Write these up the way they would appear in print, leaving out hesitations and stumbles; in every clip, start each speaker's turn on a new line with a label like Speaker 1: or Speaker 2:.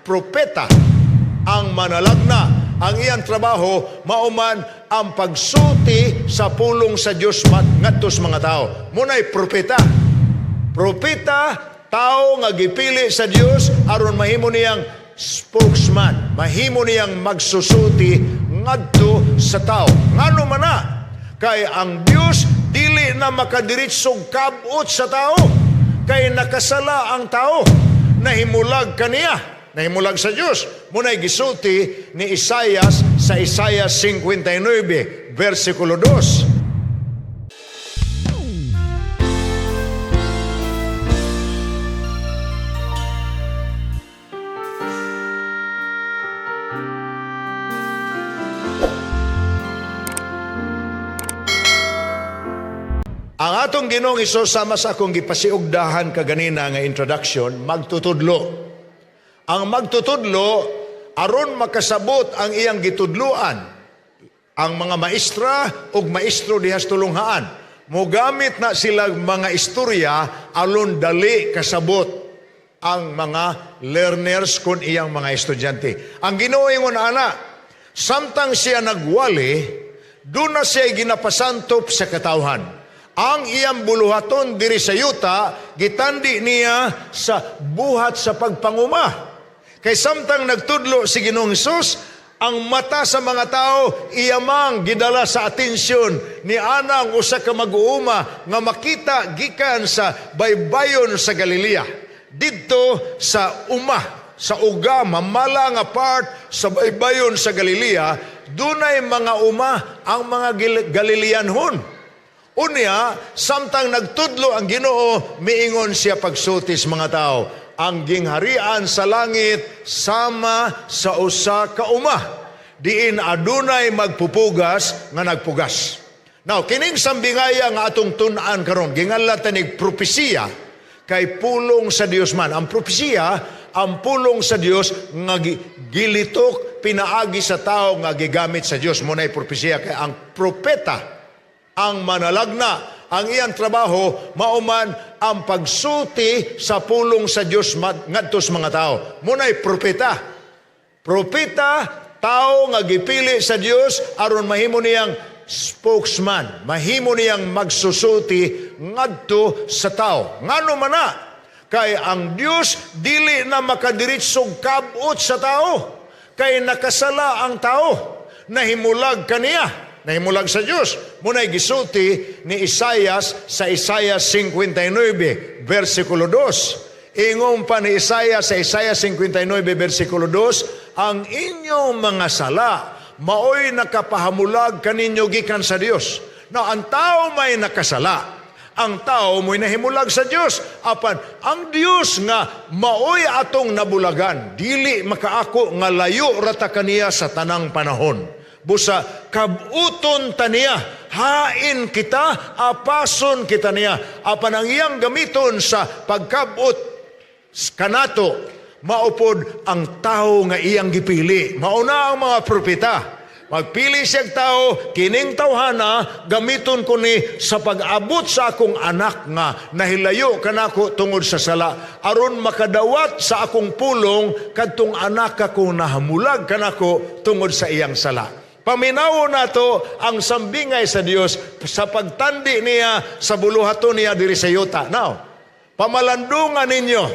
Speaker 1: propeta ang manalagna. Ang iyang trabaho mauman ang pagsulti sa pulong sa Dios ngadto sa mga tao. Muna'y propeta. Propeta, tao nga gipili sa Dios aron mahimo niyang spokesman, mahimo niyang magsusulti ngadto sa tao. Ngano man na? Kay ang Dios dili na makadiretsong kabot sa tao. Kay nakasala ang tao. Nahimulag kaniya. Nahimulag sa Dios. Muna'y gisulti ni Isaias sa Isaiah 59, versikulo 2. Ang atong Ginoong Hesus, sama sa akong gipasiugdahan kaganina nga introduction, magtutudlo. Ang magtutudlo aron makasabot ang iyang gitudluan. Ang mga maestra ug maestro diha sa tulunghaan, mogamit na sila mga istorya aron dali kasabot ang mga learners kun iyang mga estudyante. Ang Ginoo ingon ana, samtang siya nagwali, doon na siya ginapasantop sa katawhan. Ang iyang buluhaton diri sa yuta, gitandi niya sa buhat sa pagpanguma. Kay samtang nagtudlo si Ginoong Hesus, ang mata sa mga tao iyamang gidala sa atensyon ni anang usa ka mag-uuma nga makita gikan sa baybayon sa Galilea. Didto sa uma, sa uga, mamala nga part sa baybayon sa Galilea, dunay mga uma ang mga Galileanhon. Unya, samtang nagtudlo ang Ginoo, miingon siya pagsulti sa mga tao, ang gingharian sa langit sama sa usa ka uma, diin adunay magpupugas nga nagpugas. Now, kining sambingaya nga atong tun-an karon, ginganlan tanig propesiya, kay pulong sa Dios man. Ang propesiya, ang pulong sa Dios nga gilitok pinaagi sa tao nga gigamit sa Dios. Muna'y propesiya kay ang propeta ang manalagna. Ang iyang trabaho mauman ang pagsulti sa pulong sa Dios ngadto sa mga tao. Muna'y propeta. Propeta, tao nga gipili sa Dios aron mahimo niyang spokesman, mahimo niyang magsusulti ngadto sa tao. Ngano man na? Kay ang Dios dili na makadiretsong kabot sa tao. Kay nakasala ang tao. Nahimulag kaniya. Nahimulag sa Dios. Muna'y gisulti ni Isaias sa Isaiah 59, versikulo 2. Ingon pa ni Isaias sa Isaiah 59, versikulo 2, ang inyong mga sala maoy nakapahamulag kaninyo gikan sa Dios. Now, ang tao may nakasala. Ang tao mo'y nahimulag sa Dios. Apan, ang Dios nga maoy atong nabulagan, dili makaako nga layo rata kaniya sa tanang panahon. Busa, kabuton ta niya, hain kita, apason kita niya. Apan ang iyang gamiton sa pagkabot kanato, maupod ang tao nga iyang gipili. Mauna ang mga propeta. Magpili siyang tao, kining tawhana, gamiton ko ni sa pag-abot sa akong anak nga nahilayo kanako tungod sa sala, aron makadawat sa akong pulong kadtong anak akong nahamulag kanako tungod sa iyang sala. Paminawo nato ang sambingay sa Dios sa pagtandi niya sa buluhaton niya diri sa yuta. Now, pamalandungan ninyo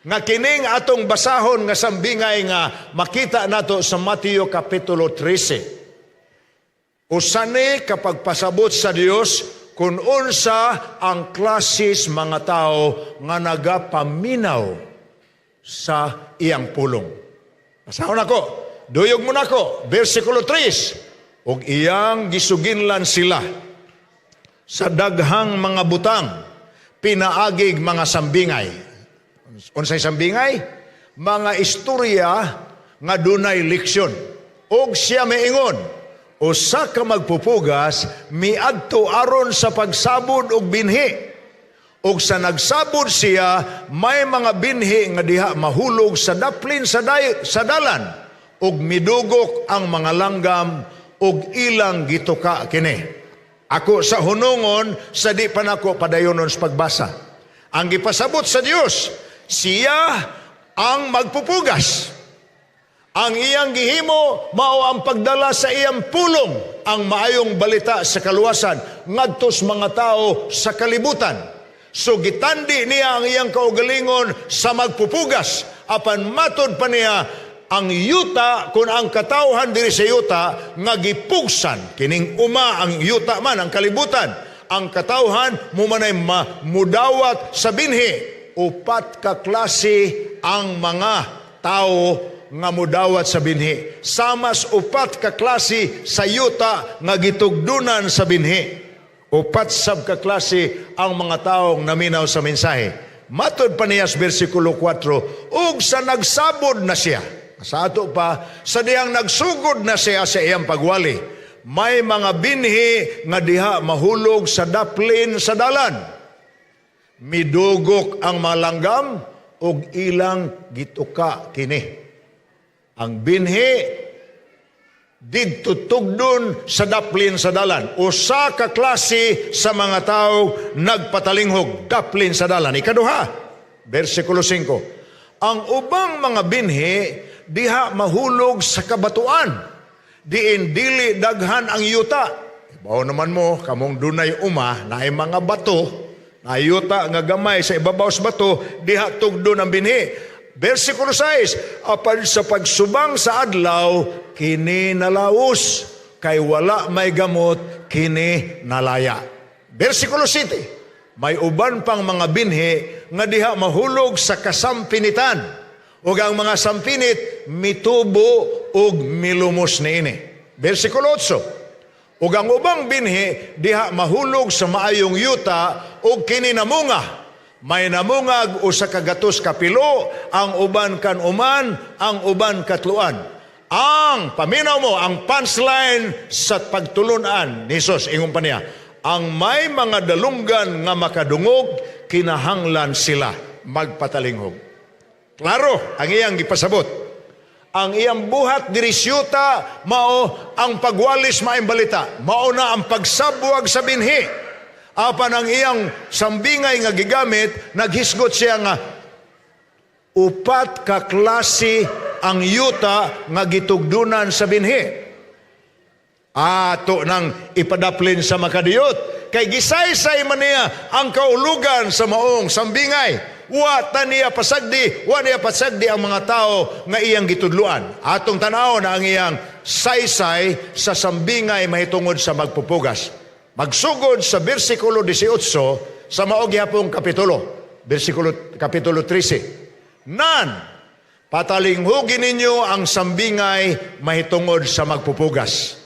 Speaker 1: nga kining atong basahon nga sambingay nga makita nato sa Mateo Kapitulo 13. Usani kapag pasabot sa Dios kung unsa ang klasis mga tao nga nagapaminaw sa iyang pulong. Basahon ako. Duyog mo nako, versikulo 3. Ug iyang gisuginlan sila sa daghang mga butang, pinaagig mga sambingay. Unsay sambingay? Mga istorya nga dunay leksyon. Og siya miingon, usa ka magpupugas miadto aron sa pagsabod og binhi. Og sa nagsabod siya, may mga binhi nga diha mahulog sa daplin sa dalan, og midugok ang mga langgam og ilang gituka kini. Ako sa hunungon sa di pa nako padayonon sa pagbasa. Ang gipasabot sa Dios, siya ang magpupugas. Ang iyang gihimo mao ang pagdala sa iyang pulong, ang maayong balita sa kaluwasan ngadto sa mga tao sa kalibutan. So gitandi niya ang iyang kaugalingon sa magpupugas. Apan matod pa niya ang yuta, kung ang katawhan diri sa yuta nga gipugsan kining uma, ang yuta man ang kalibutan, ang katawhan mo manay mudawat sa binhi. Upat ka klase ang mga tao nga mudawat sa binhi, samas upat ka klase sa yuta nga gitugdunan sa binhi. Upat sab ka klase ang mga taong naminaw sa mensahe. Matod pa niya sa bersikulo 4, ug sa nagsabod na siya, sa ato pa, sa dihang nagsugod na siya sa iyang pagwali, may mga binhi nga diha mahulog sa daplin sa dalan. Midugok ang mga langgam ug ilang gituka kini. Ang binhi didto tugdon sa daplin sa dalan. Usa ka klase sa mga tao nagpatalinghog, daplin sa dalan. Ikaduha, bersikulo 5. Ang ubang mga binhi diha mahulog sa kabatuan, diin dili daghan ang yuta. Ibaw naman mo, kamong dunay uma, naay mga bato, na yuta nga gamay sa ibabaw sa bato, diha tugdon ang binhi. Versikulo 6, apan sa pagsubang sa adlaw, kini nalaos, kay wala may gamot, kini nalaya. Versikulo 7, may uban pang mga binhi nga diha mahulog sa kasampinitan. Ug ang mga sampinit mitubo ug milumos niini. Versikulo 8, ug ang ubang binhi diha mahulog sa maayong yuta ug kini namunga. May namungag 100 ka pilo, ang uban kan-uman, ang uban katluan. Ang paminaw mo, ang punchline sa pagtulunan ni Jesus, ingon pa niya, ang may mga dalunggan nga makadungog, kinahanglan sila magpatalinghog. Klaro ang iyang gipasabot. Ang iyang buhat diri sa mao ang pagwalis maayong balita. Mao na ang pagsabwag sa binhi. Apan ang iyang sambingay nga gigamit, naghisgot siya nga upat ka klase ang yuta nga gitugdunan sa binhi. Ato nang ipadaplin sa makadiyot. Kay gisaysay man niya ang kaulugan sa maong sambingay. Wa ta niya pasagdi, wa niya pasagdi ang mga tao nga iyang gitudluan. Atong tanaw na ang iyang saysay sa sambingay mahitungod sa magpupugas. Magsugod sa bersikulo 18 sa mao gihapong kapitulo, bersikulo kapitulo 13. Nan, patalinghugi ninyo ang sambingay mahitungod sa magpupugas.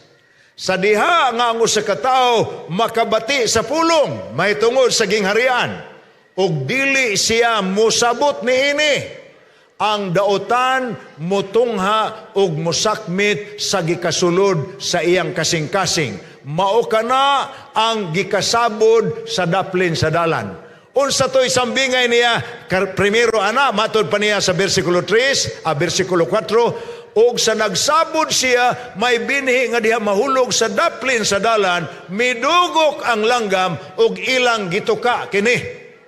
Speaker 1: Sa diha nga ang usa ka tawo makabati sa pulong mahitungod sa gingharian ug dili siya musabot niini, ang daotan mutungha ug musakmit sa gikasulod sa iyang kasing-kasing. Mao kana ang gikasabod sa daplin sa dalan. Unsa to'y sambingay niya? Primero ana, matod pa niya sa bersikulo 3, bersikulo 4, ug sa nagsabod siya, may binhi nga diha mahulog sa daplin sa dalan, midugok ang langgam ug ilang gituka kini.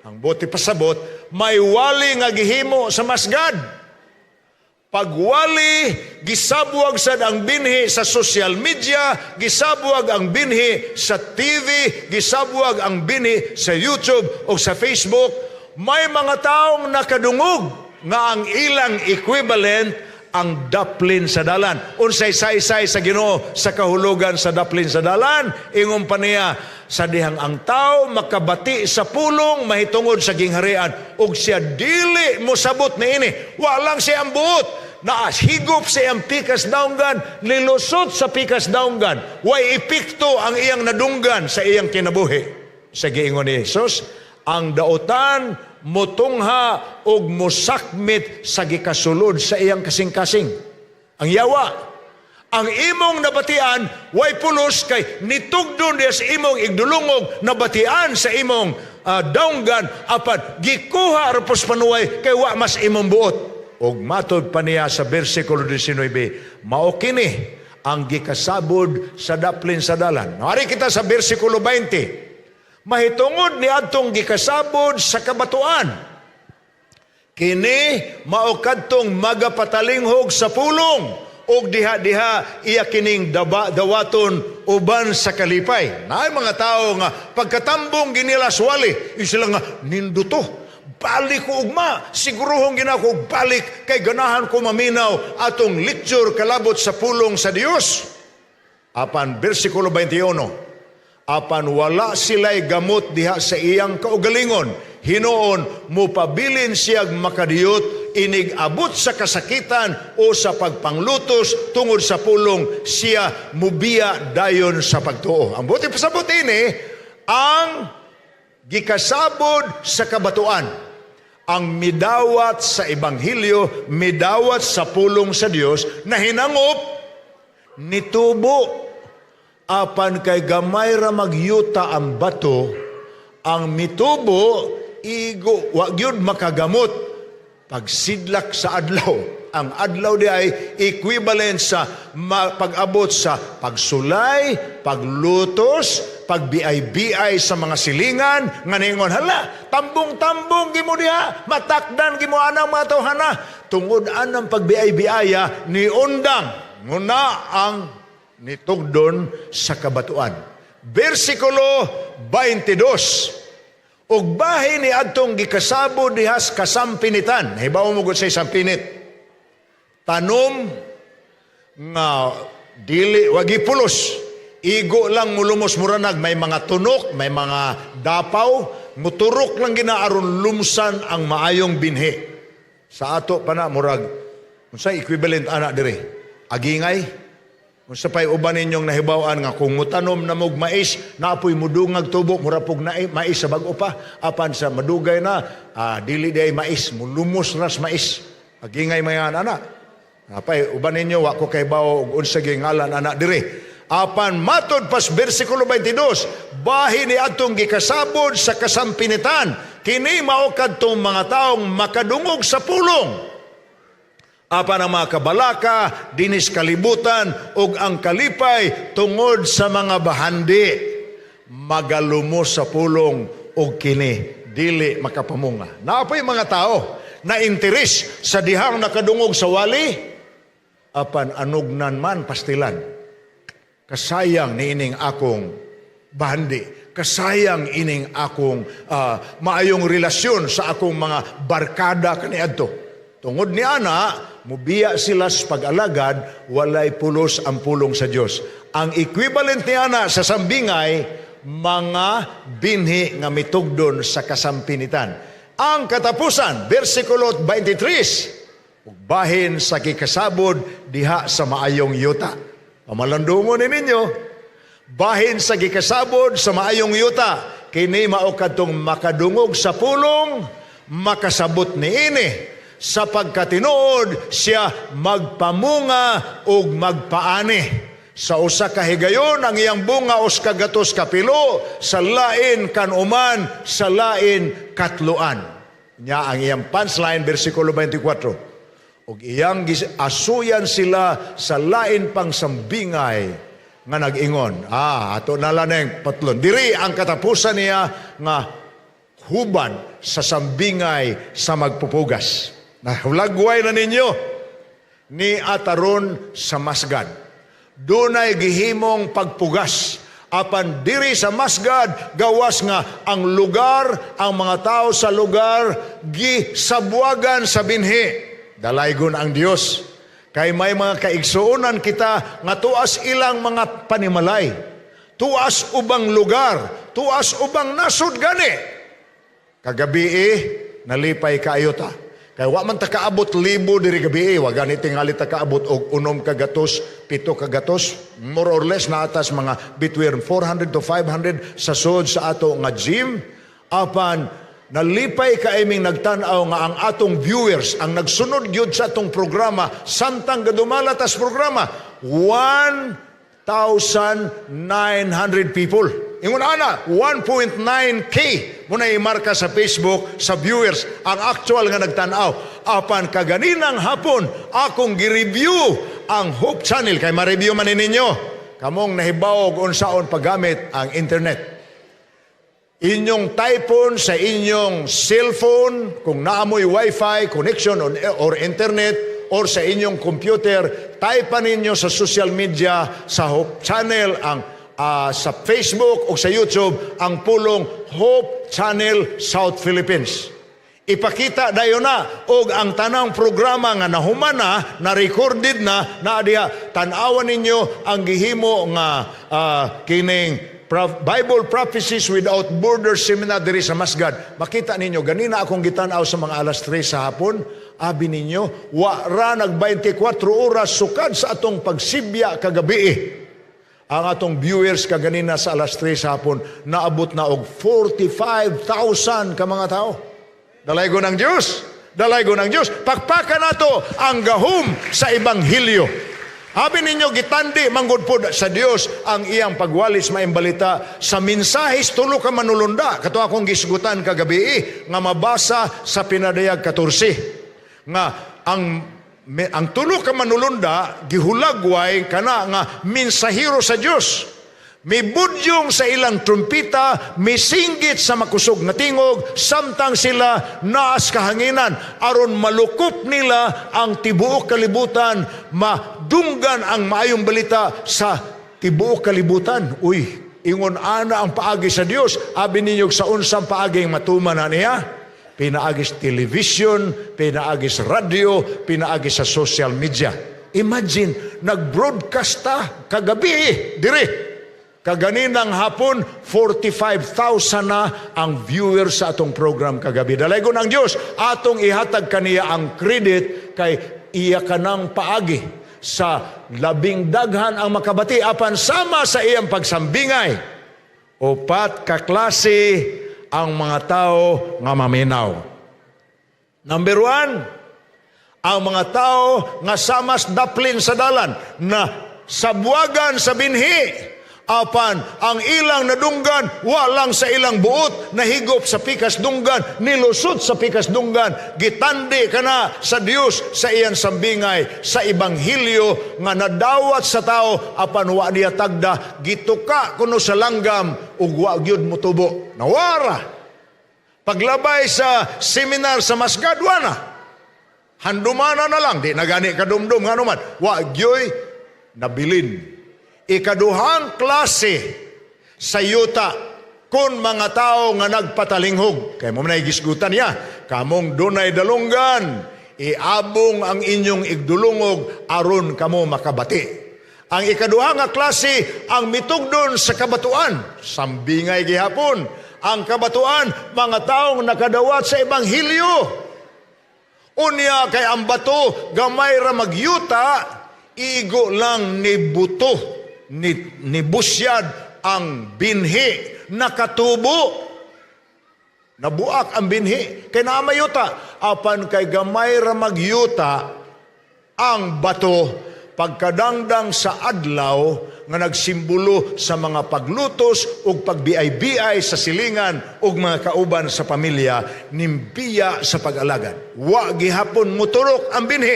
Speaker 1: Ang buot ipasabot, may wali nga gihimo sa masgad. Pagwali, gisabwag sad ang binhi sa social media, gisabwag ang binhi sa TV, gisabwag ang binhi sa YouTube o sa Facebook. May mga taong nakadungog nga ang ilang equivalent ang daplin sa dalan. Unsay saysay sa Ginoo sa kahulugan sa daplin sa dalan? Ingon pa niya, sa dihang ang tao makabati sa pulong mahitungod sa gingharian ug siya dili mosabot niini. Wa lang siya ang buot. Naas higop sa iyang pikas daunggan, nilusot sa pikas daunggan. Way epekto ang iyang nadunggan sa iyang kinabuhi. Sa giingon ni Jesus, ang daotan mutungha og musakmit sa gikasulod sa iyang kasing-kasing. Ang yawa, ang imong nabatian, way pulos kay nitugdon diya sa imong igdulungog, nabatian sa imong daunggan, apan gikuha ra pos panuway kay wa mas imong buot. Og matod pa niya sa bersikulo 19, mao kini ang gikasabod sa daplin sa dalan. Nari kita sa bersikulo 20. Mahitungod ni adtong gikasabod sa kabatuan. Kini mao kadtong magapatalinghog sa pulong ug diha-diha iya kining dawaton uban sa kalipay. Naay mga tao nga pagkatambong ginila wali, sila nga ninduto. Balik ko ugma, siguruhon gina ko balik kay ganahan ko maminaw atong lecture kalabot sa pulong sa Dios. Apan bersikulo 21, apan wala sila'y gamot diha sa iyang kaugalingon, hinuon mupabilin siyag makadiyot inig abot sa kasakitan o sa pagpanglutos tungod sa pulong, siya mubiya dayon sa pagtuo. Ang buti pasabot ini, ang gikasabod sa kabatuan, ang midawat sa ebanghelyo, midawat sa pulong sa Dios, na hinangop, nitubo, apan kay gamay ra magyuta ang bato, ang mitubo igo, wa gyud makagamot pagsidlak sa adlaw. Ang adlaw di ay equivalent sa pag-abot sa pagsulay, paglutos, pagbiay-biay sa mga silingan nga ningon, "Hala, tambong-tambong gimo diha, matakdan gimo anang mga tawhana." Tungod anang pagbiay-biaya ni undang nguna ang nitugdon sa kabatuan. Versikulo 22. Ug bahin ni adtong gikasabod dihas kasampinitan. Hibaw mo gud sa sampinit. Tanom nga dili wagi pulos. Igo lang mulumos, muranag may mga tunok, may mga dapaw, muturok lang gina aron lumsan ang maayong binhi. Sa ato pa na murag unsay equivalent ana dire? Agingay. Unsa pay uban ninyong nahibaw-an nga kung mutanom na mog mais, naapoy mudungag tubo, mura pog na mais sa bag-o pa, apan sa madugay na, dili di ay mais, mulumos ras mais. Agingay mayan ana. Apay uban ninyo, wa ko kay og unsa gyud ngalan ana dire. Apan matod pas bersikulo 22, bahin ni adtong gikasabod sa kasampinitan, kini mao kadtong mga taong makadungog sa pulong. Apan ang mga kabalaka, dinis kalibutan, ug ang kalipay tungod sa mga bahandi, magalumos sa pulong ug kini dili makapamunga. Naapoy mga tao na interes sa dihang nakadungog sa wali, apan anugnan man pastilan. Kasayang niining akong bahandi. Kasayang ining akong maayong relasyon sa akong mga barkada kaniadto. Tungod ni ana, mubiya sila sa pag-alagad, walay pulos ang pulong sa Dios. Ang equivalent ni ana sa sambingay, mga binhi nga mitugdon sa kasampinitan. Ang katapusan, versikulo 23, ug bahin sa gikasabod diha sa maayong yuta. Pamalandungon ni ninyo, bahin sa gikasabod sa maayong yuta, kini mao kadtong makadungog sa pulong, makasabot niini. Sa pagkatinuod siya magpamunga ug magpaani. Sa usa ka higayon ang iyang bunga os kagatos kapilo, sa lain kanuman, sa lain katluan. Nya ang iyang punchline, versikulo 24. Ug iyang asuyan sila sa lain pang sambingay nga nag-ingon. Ato na lang ang patlon. Diri ang katapusan niya nga huban sa sambingay sa magpupugas. Nahulagway na ninyo ni ataron sa masgad. Dunay gihimong pagpugas. Apan diri sa masgad, gawas nga ang lugar, ang mga tao sa lugar, gisabwagan sa binhi. Dalaygon ang Dios. Kay may mga kaigsuonan kita nga tuas ilang mga panimalay. Tuas ubang lugar, tuas ubang nasod gani. Kagabi nalipay kaayo ta. Kay wa man ta kaabot libo diri gabi, wa gani tingali ta kaabot og 600, 700, more or less na atas mga between 400 to 500 sa sud sa ato nga gym. Apan nalipay kaiming nagtan-aw nga ang atong viewers ang nagsunod gyud sa atong programa samtang gadumala tas programa, 1,900 people. Ingon ana, 1.9K mo na imarka sa Facebook sa viewers ang actual nga nagtan-aw. Apan kaganinang hapon akong gi-review ang Hope Channel kay ma-review man ninyo. Kamong nahibaw og unsaon paggamit ang internet. Inyong type-on sa inyong cellphone, kung naa moy wifi connection or internet, or sa inyong computer, type ninyo sa social media, sa Hope Channel, ang sa Facebook o sa YouTube, ang pulong "Hope Channel South Philippines". Ipakita dayon na og ang tanang programa nga nahuman na, na recorded na, naa diha. Tan-awan ninyo ang gihimo nga kining Bible Prophecies Without Borders Seminar diri sa Masgad. Makita ninyo, ganina akong gitan-aw sa mga alas 3 sa hapon, abi ninyo, wa ra nag 24 oras sukad sa atong pagsibya kagabi. Ang atong viewers kaganina sa alas 3 sa hapon, naabot na og 45,000 ka mga tao. Dalaygon ang Diyos. Dalaygon ang Diyos. Pakpakan nato ang gahom sa Ebanghelyo. Abi ninyo, gitandi manggod pod sa Dios ang iyang pagwalis maayong balita sa mensaheng tulo ka manulunda. Kato akong gisgutan kagabi nga mabasa sa Pinadayag 14. Nga ang tulo ka manulunda gihulagway kana nga mensahero sa Dios. Mibudyong sa ilang trumpita, misinggit sa makusog nga tingog, samtang sila naas kahanginan, aron malukop nila ang tibuok kalibutan, madunggan ang maayong balita sa tibuok kalibutan. Uy, ingon ana ang paagi sa Dios, abi ninyo, sa unsang paagi matuman na niya? Pinaagi sa television, pinaagi sa radio, pinaagi sa social media. Imagine, nag-broadcast ta kagabi, dire. Kaganinang hapon, 45,000 na ang viewers sa atong program kagabi. Dalaygon ang Diyos, atong ihatag kaniya ang credit kay iya kanang paagi sa labing daghan ang makabati apan sama sa iyang pagsambingay. Upat ka klase ang mga tao nga maminaw. Number 1, ang mga tao nga samas daplin sa dalan na sabwagan sa binhi, apan ang ilang nadunggan walang sa ilang buot, nahigop sa pikas dunggan, nilusot sa pikas dunggan. Gitandi kana sa Dios sa iyang sambingay sa ebanghelyo nga nadawat sa tao, apan wa niya tagda, gituka kuno sa langgam ug wa gyud motubo, nawara. Paglabay sa seminar sa Masgad, wa na, handumana na lang, di na gani kadumdum nga naman wa gyoy nabilin. Ikaduhang klase sa yuta kun mga tao nga nagpatalinghog. Kay mao man gisgutan niya, "Kamong dunay dalunggan, iabong ang inyong igdulungog aron kamo makabati." Ang ikaduha nga klase, ang mitugdon sa kabatuan, sambingay gihapon. Ang kabatuan, mga taong nakadawat sa ebanghelyo. Unya kay ang bato gamay ra magyuta, igo lang ni buto, ni busyad ang binhi, nakatubo. Nabuak ang binhi kay naa may yuta, apan kay gamay ra magyuta ang bato, pagkadangdang sa adlaw nga nagsimbolo sa mga paglutos ug pagbiay-biay sa silingan ug mga kauban sa pamilya, nimbiya sa pag-alagad. Wa gihapon muturok ang binhi.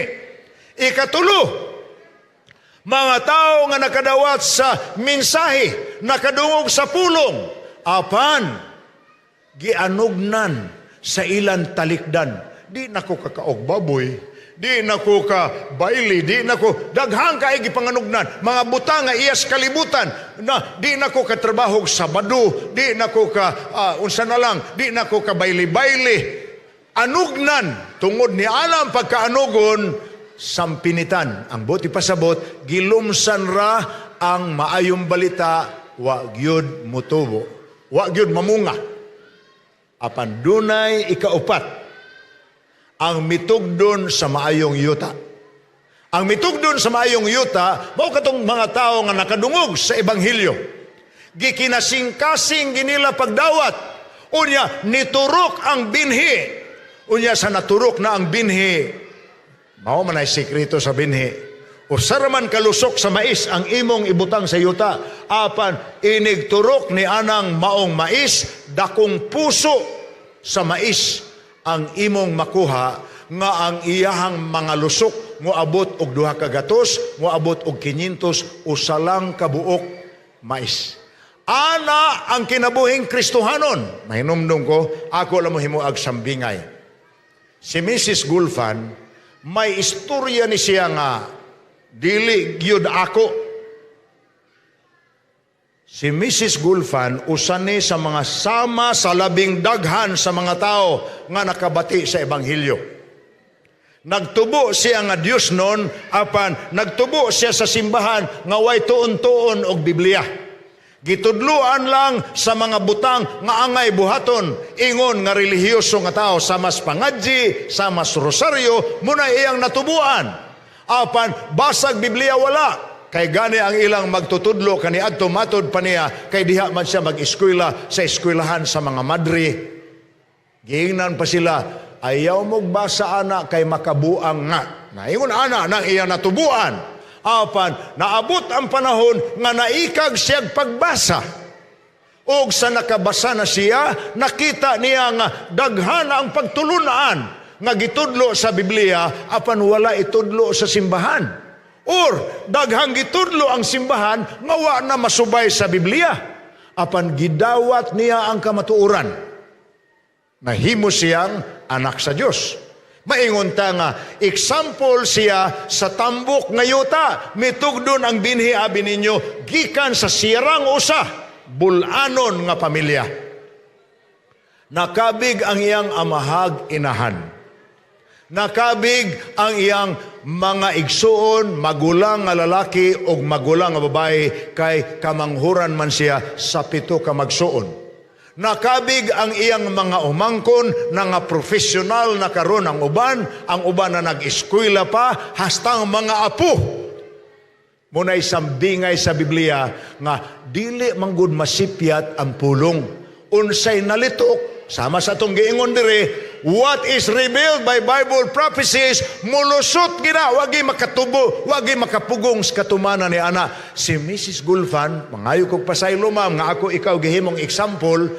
Speaker 1: Ikatulo, mga tao nga nakadawat sa mensahe, nakadungog sa pulong, apan gianugnan sa ilang talikdan. Di nako kakaog baboy, di nako ka baili, di nako daghang kay gipanganugnan, mga butang nga iyas kalibutan na di nako ka trabaho Sabado, di nako ka unsa na lang, di nako ka baili-baili. Anugnan tungod ni alam pagkaanugon sampinitan. Ang buot ipasabot, gilumsan ra ang maayong balita, wa gyud mutubo. Wa gyud mamunga. Apan dunay ikaupat, ang mitugdon sa maayong yuta. Ang mitugdon sa maayong yuta, mao katong mga tao nga nakadungog sa ebanghelyo. Gikinasing-kasing ginila pagdawat. Unya, niturok ang binhi. Unya sa naturok na ang binhi, mao man ay sekreto sa binhi. Usa ra man kalusok sa mais ang imong ibutang sa yuta, apan inig turok ni anang maong mais, dakong puso sa mais ang imong makuha nga ang iyahang mga lusok moabot og 2 ka gatos, moabot og 500, usa lang ka buok mais. Ana ang kinabuhing Kristohanon. Mahinumdum ko, ako lang mo himuag sambingay. Si Mrs. Gulfan, may istorya ni siya nga dili gyud ako. Si Mrs. Gulfan usa ni sa mga sama sa labing daghan sa mga tao nga nakabati sa ebanghelyo. Nagtubo siya nga Diyos nun, apan nagtubo siya sa simbahan nga way tuon-tuon og Biblia. Gitudluan lang sa mga butang nga angay buhaton, ingon nga relihiyoso nga tao, sa mas pangadji, sa mas rosaryo, muna iyang natubuan. Apan basag Biblia wala. Kay gani ang ilang magtutudlo kaniadto, matod pa niya, kay diha man siya mag-eskwela sa eskwelahan sa mga madre. Giingnan pa sila, "Ayaw mong basa ana kay makabuang nga." Naingon ana nang iya natubuan. Apan naabot ang panahon nga naikag siya pagbasa. Og sa nakabasa na siya, nakita niya nga daghan ang pagtulunan nga gitudlo sa Biblia apan wala itudlo sa simbahan. Or daghang gitudlo ang simbahan nga wa na masubay sa Biblia. Apan gidawat niya ang kamatuoran. Nahimo siyang anak sa Dios. Maingon ta nga example siya sa tambok nga yuta. Mitugdon ang binhi abi ninyo gikan sa sirang usa bulanon nga pamilya. Nakabig ang iyang amahag inahan. Nakabig ang iyang mga igsuon, magulang nga lalaki o magulang nga babae, kay kamanghuran man siya sa pito ka magsuon. Nakabig ang iyang mga umangkon na nga profesional na karon ang uban na nag-eskwela pa, hastang mga apo. Muna'y sambingay sa Biblia nga dili manggod masipyat ang pulong. Unsay nalitok, sama sa atong giingon dire, what is revealed by Bible prophecies, mulusot gina, wagi makatubo, wagi makapugong sa katumanan ni ana. Si Mrs. Gulfan, mangayo kog pasaylo, ma'am, nga ako ikaw gihimong example,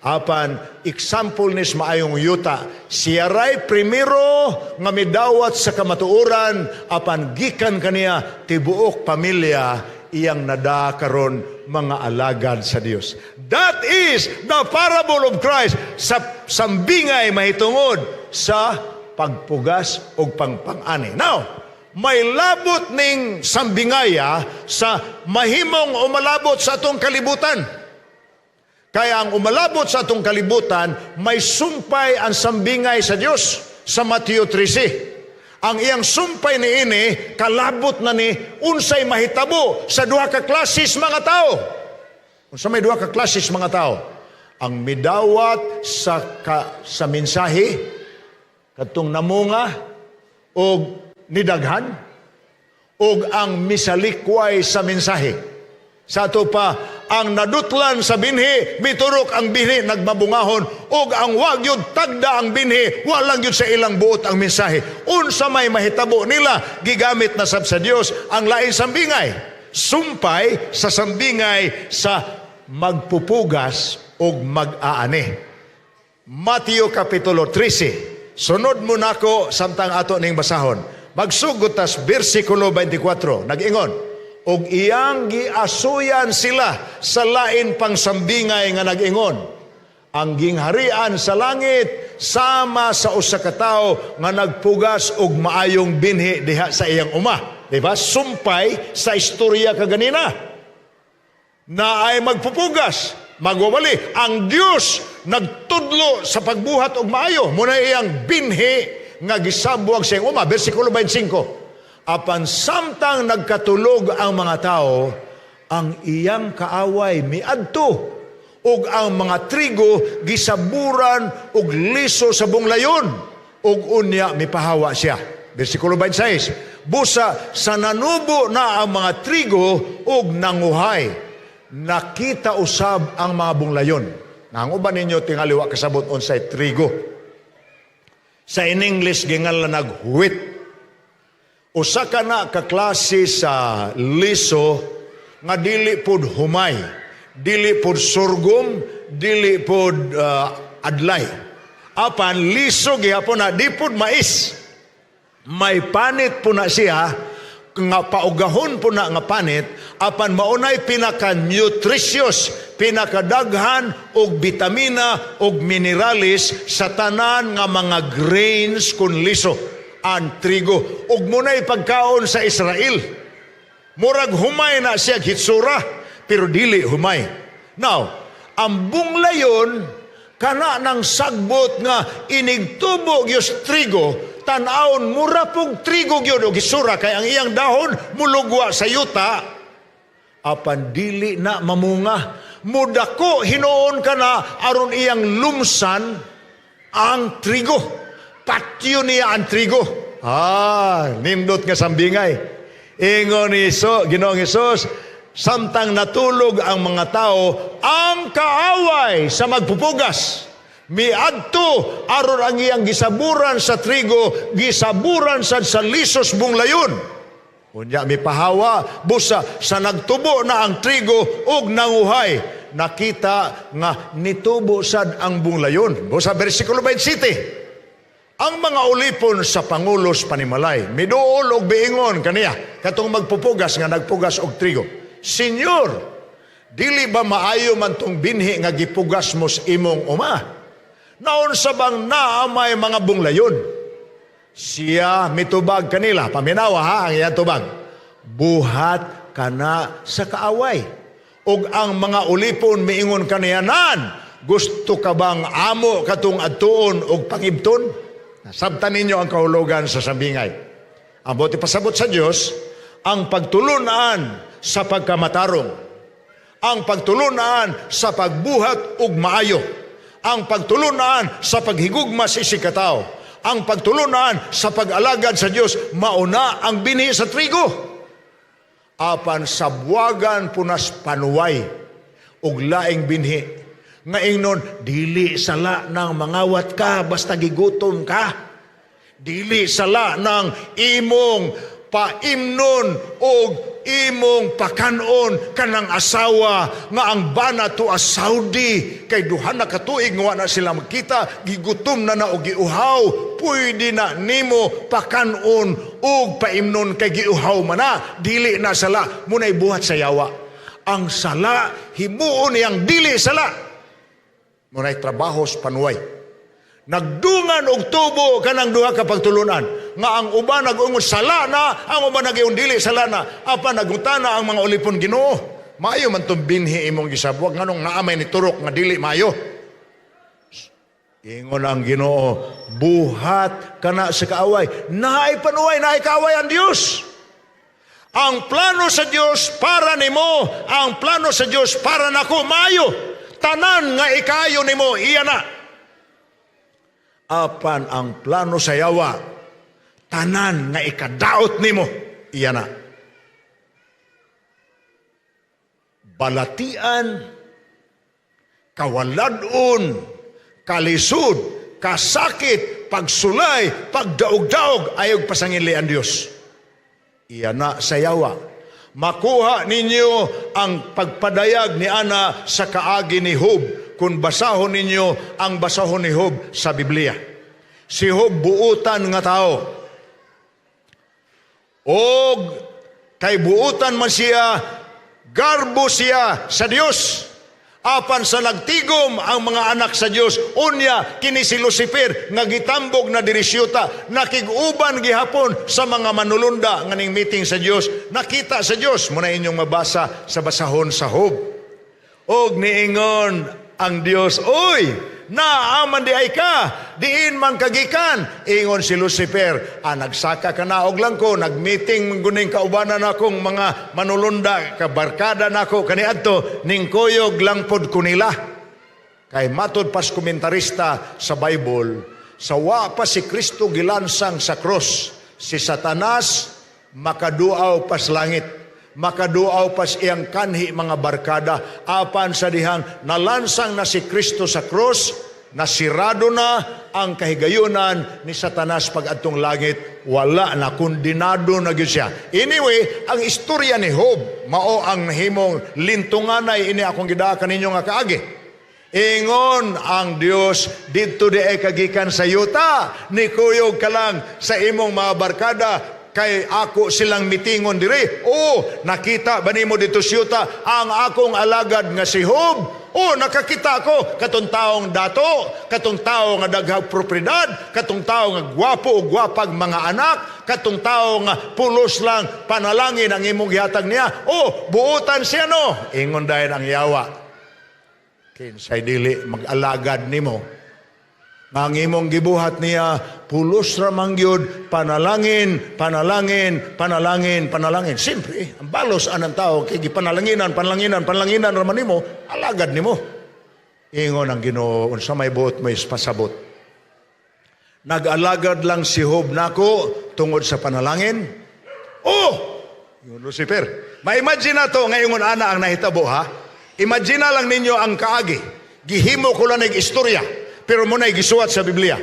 Speaker 1: apan example nis maayong yuta. Siya ray primero nga midawat sa kamatuoran, apan gikan kaniya tibuok pamilya iyang nada karon mga alagad sa Dios. That is the parable of Christ sa sambingay mahitungod sa pagpugas og pangpang-ani. Now, may labot ning sambingaya sa mahimong umalabot sa atong kalibutan. Kaya ang umalabot sa atong kalibutan, may sumpay ang sambingay sa Dios sa Mateo 13. Ang iyang sumpay ni ini, kalabot na ni unsay mahitabo sa duha ka klases mga tao. Unsa may duha ka klases mga tao? Ang midawat sa mensahe kadtong namunga og nidaghan, og ang misalikway sa mensahe. Sa ato pa, ang nadutlan sa binhi, miturok ang binhi, nagmabungahon, og ang wag yun tagda ang binhi, walang yun sa ilang buot ang mensahe. Unsa may mahitabo nila, gigamit na sab sa Dios ang lain sambingay. Sumpay sa sambingay sa magpupugas og mag-aani. Mateo Kapitulo 13. Sunod mo nako samtang ato ning basahon. Magsugod tas bersikulo 24. Nag-ingon, "Og iyang giasuyan sila sa lain pang sambingay nga nag-ingon, ang gingharian sa langit sama sa usa ka tawo nga nagpugas og maayong binhi diha sa iyang uma." Di ba? Sumpay sa istorya kaganina. Na ay magpupugas, magwawali. Ang Dios nagtudlo sa pagbuhat og maayo. Muna iyang binhi nga gisabuag sa iyang uma. Versikulo 25. "Apan samtang nagkatulog ang mga tao, ang iyang kaaway miadto ug ang mga trigo gisaburan og liso sa bunglayon ug unya mipahawa siya." Versikulo 26. "Busa sa nanubo na ang mga trigo ug nanguhay, nakita usab ang mga bunglayon." Na ang uban ninyo tingali wa kasabot unsay trigo. Sa in English gingalan nag wheat. Usa ka na ka klase sa liso nga dili pod humay, dili pod sorghum, dili pod adlay. Apan liso gihapon na di pod mais. May panit po na siya. Nga paugahon po na nga panit, apan maunay pinaka-nutritious, pinakadaghan og bitamina og minerales sa tanan nga mga grains kun liso ang trigo. Ug munay pagkaon sa Israel. Murag humay na siya hitsura, pero dili humay. Now, ang bunglayon kana ng sagbot nga inigtubo gyud trigo, tan-awon mura pong trigo gyud og hitsura kay ang iyang dahon mulugwa sa yuta, apan dili na mamunga. Mudako hinuon kana aron iyang lumsan ang trigo. Patyo niya ang trigo. Ah, nindot nga sambingay. Ingon ni so, Ginoong Hesus, samtang natulog ang mga tao, ang kaaway sa magpupugas miadto aron ang iyang gisaburan sa trigo, gisaburan sad sa lisos bunglayon. Unya mipahawa, busa sa nagtubo na ang trigo ug nanguhay, nakita nga nitubo sad ang bunglayon. Busa versikulo 27. Ang mga ulipon sa pangulos panimalay miduol og biingon kaniya, katong magpupugas nga nagpugas og trigo. "Senyor, dili ba maayo man tong binhi nga gipugas mo sa imong uma? Naunsa bang naa may mga bunglayon?" Siya mitubag kanila. Paminawa ha ang iyang tubag. "Buhat kana sa kaaway." Ug ang mga ulipon miingon kaniya, "Nan, gusto ka bang amo katong adtuon og pangibton?" Sabtan ninyo ang kahulugan sa sambingay. Ang buot ipasabot sa Dios, ang pagtulunan sa pagkamatarong, ang pagtulunan sa pagbuhat og maayo, ang pagtulunan sa paghigugma sa isigkatao, ang pagtulunan sa pag-alagad sa Dios, mauna ang binhi sa trigo. Apan sabwagan punas panuway og laing binhi nga ingnon, dili sala nang mangawat ka basta gigutom ka. Dili sala ng imong paimnon og imong pakanon kanang asawa nga ang bana to a Saudi kay duha na ka tuig nga wa na sila magkita, gigutom na na og giuhaw, pwede na nimo pakanon og paimnon kay giuhaw man na, dili na sala. Munay buhat sa yawa. Ang sala himuon niyang dili sala. Munay trabaho sa panuway. Nagdungan og tubo kanang duha ka pagtulunan nga ang uban nag-ungon sala na, ang uban nag dili sala na. Apan nagutana ang mga ulipon, "Ginoo, maayo man tong binhi imong gisabwag, nganong naa may niturok nga dili maayo?" Ingon ang Ginoo, "Buhat kana sa kaaway." Naay panuway, naay kaaway ang Dios. Ang plano sa Dios para nimo, ang plano sa Dios para nako maayo. Tanan nga ikayo nimo, iya na. Apan ang plano sa yawa, tanan nga ikadaot nimo, iya na. Balatian, kawaladon, kalisod, kasakit, pagsulay, pagdaog-daog, ayog pasangili ang Dios. Iya na sa yawa. Makuha ninyo ang pagpadayag ni Ana sa kaagi ni Job kung basahon ninyo ang basahon ni Job sa Biblia. Si Job buutan nga tao. Og kay buutan man siya, garbo siya sa Dios. Apan sa nagtigom ang mga anak sa Dios, unya kini si Lucifer nga gitambog na diri siyuta, nakig-uban gihapon sa mga manulunda nga ning meeting sa Dios, nakita sa Dios. Muna inyong mabasa sa basahon sa Job. Og niingon ang Dios, "Oy, naaman di ay ka, diin man kagikan?" Ingon si Lucifer, "Ah, nagsaka ka na og lang ko, nagmeeting guning kaubanan akong mga manulunda, kabarkada nako kaniadto, ning kuyog lang pod ko nila." Kay matod pas komentarista sa Bible, sa wa pa si Kristo gilansang sa cross, si Satanas makaduaw pas langit, makaduaw pas iyang kanhi mga barkada. Apan sa dihang nalansang na si Kristo sa cross, nasirado na ang kahigayunan ni Satanas pag adtong langit, wala na, kondinado na gyud siya. Anyway, ang istorya ni Job mao ang nahimong lintunganay ini akong gidakan ninyo nga kaagi. Ingon ang Dios, "Didto di ay kagikan sa yuta, nikuyog ka lang sa imong mga barkada." Kay ako silang mitingon diri. Oh, nakita ba nimo dito siyuta ang akong alagad nga si Job? Oh, nakakita ko katong taong dato, katong tao nga daghang propriedad, katong tao nga gwapo o gwapag mga anak, katong tao nga pulos lang panalangin ang imong gihatag niya. Oh, buotan siya, no? Ingon dayon ang yawa. Kinsay dili mag-alagad nimo? Nga ang imong gibuhat niya, pulos ra man gyud, panalangin, panalangin, panalangin, panalangin. Siyempre, ang balos anang tao, kay gipanalanginan, panalanginan, panalanginan raman nimo, alagad nimo. Ingon ang Ginoo, unsa may buot mo pasabot? Nag-alagad lang si Job nako tungod sa panalangin? Oh! Ingon Lucifer. Ma-imagine na to ngayon ana ang nahitabo, ha? Imagine na lang ninyo ang kaagi. Gihimo ko lang ng istorya. Pero mo na'y gisuwat sa Biblia.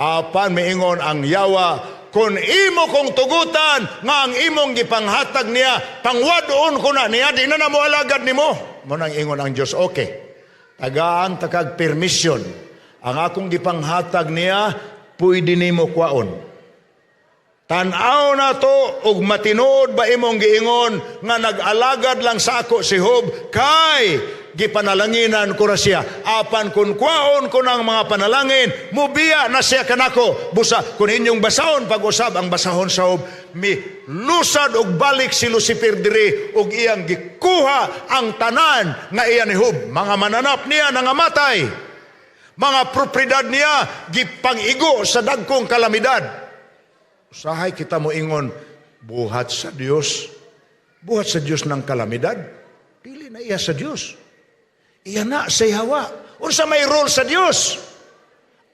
Speaker 1: Apan miingon ang yawa, kung imo kong tugutan nga ang imong gipanghatag niya, pangwad-on ko na niya, di na na mo alagad nimo. Mo nang ingon ang Diyos, okay. Tagaan takag permission. Ang akong gipanghatag niya, pwede nimo kwaon. Tan-aw na to og matinuod ba imong giingon nga nag-alagad lang sa ako si Job kay gipanalanginan ko ra siya. Apan kung kwaon ko ng mga panalangin, mubiya na siya kanako. Busa kung inyong basahon pag-usab ang basahon sa Job, mi lusad og balik si Lucifer diri og iyang gikuha ang tanan nga iya ni Job. Mga mananap niya nangamatay. Mga propriedad niya gipangigo sa dagkong kalamidad. Usahay kita mo ingon, buhat sa Dios. Buhat sa Dios ng kalamidad. Dili na iya sa Dios. Iya na sa yawa. Unsa may role sa Dios?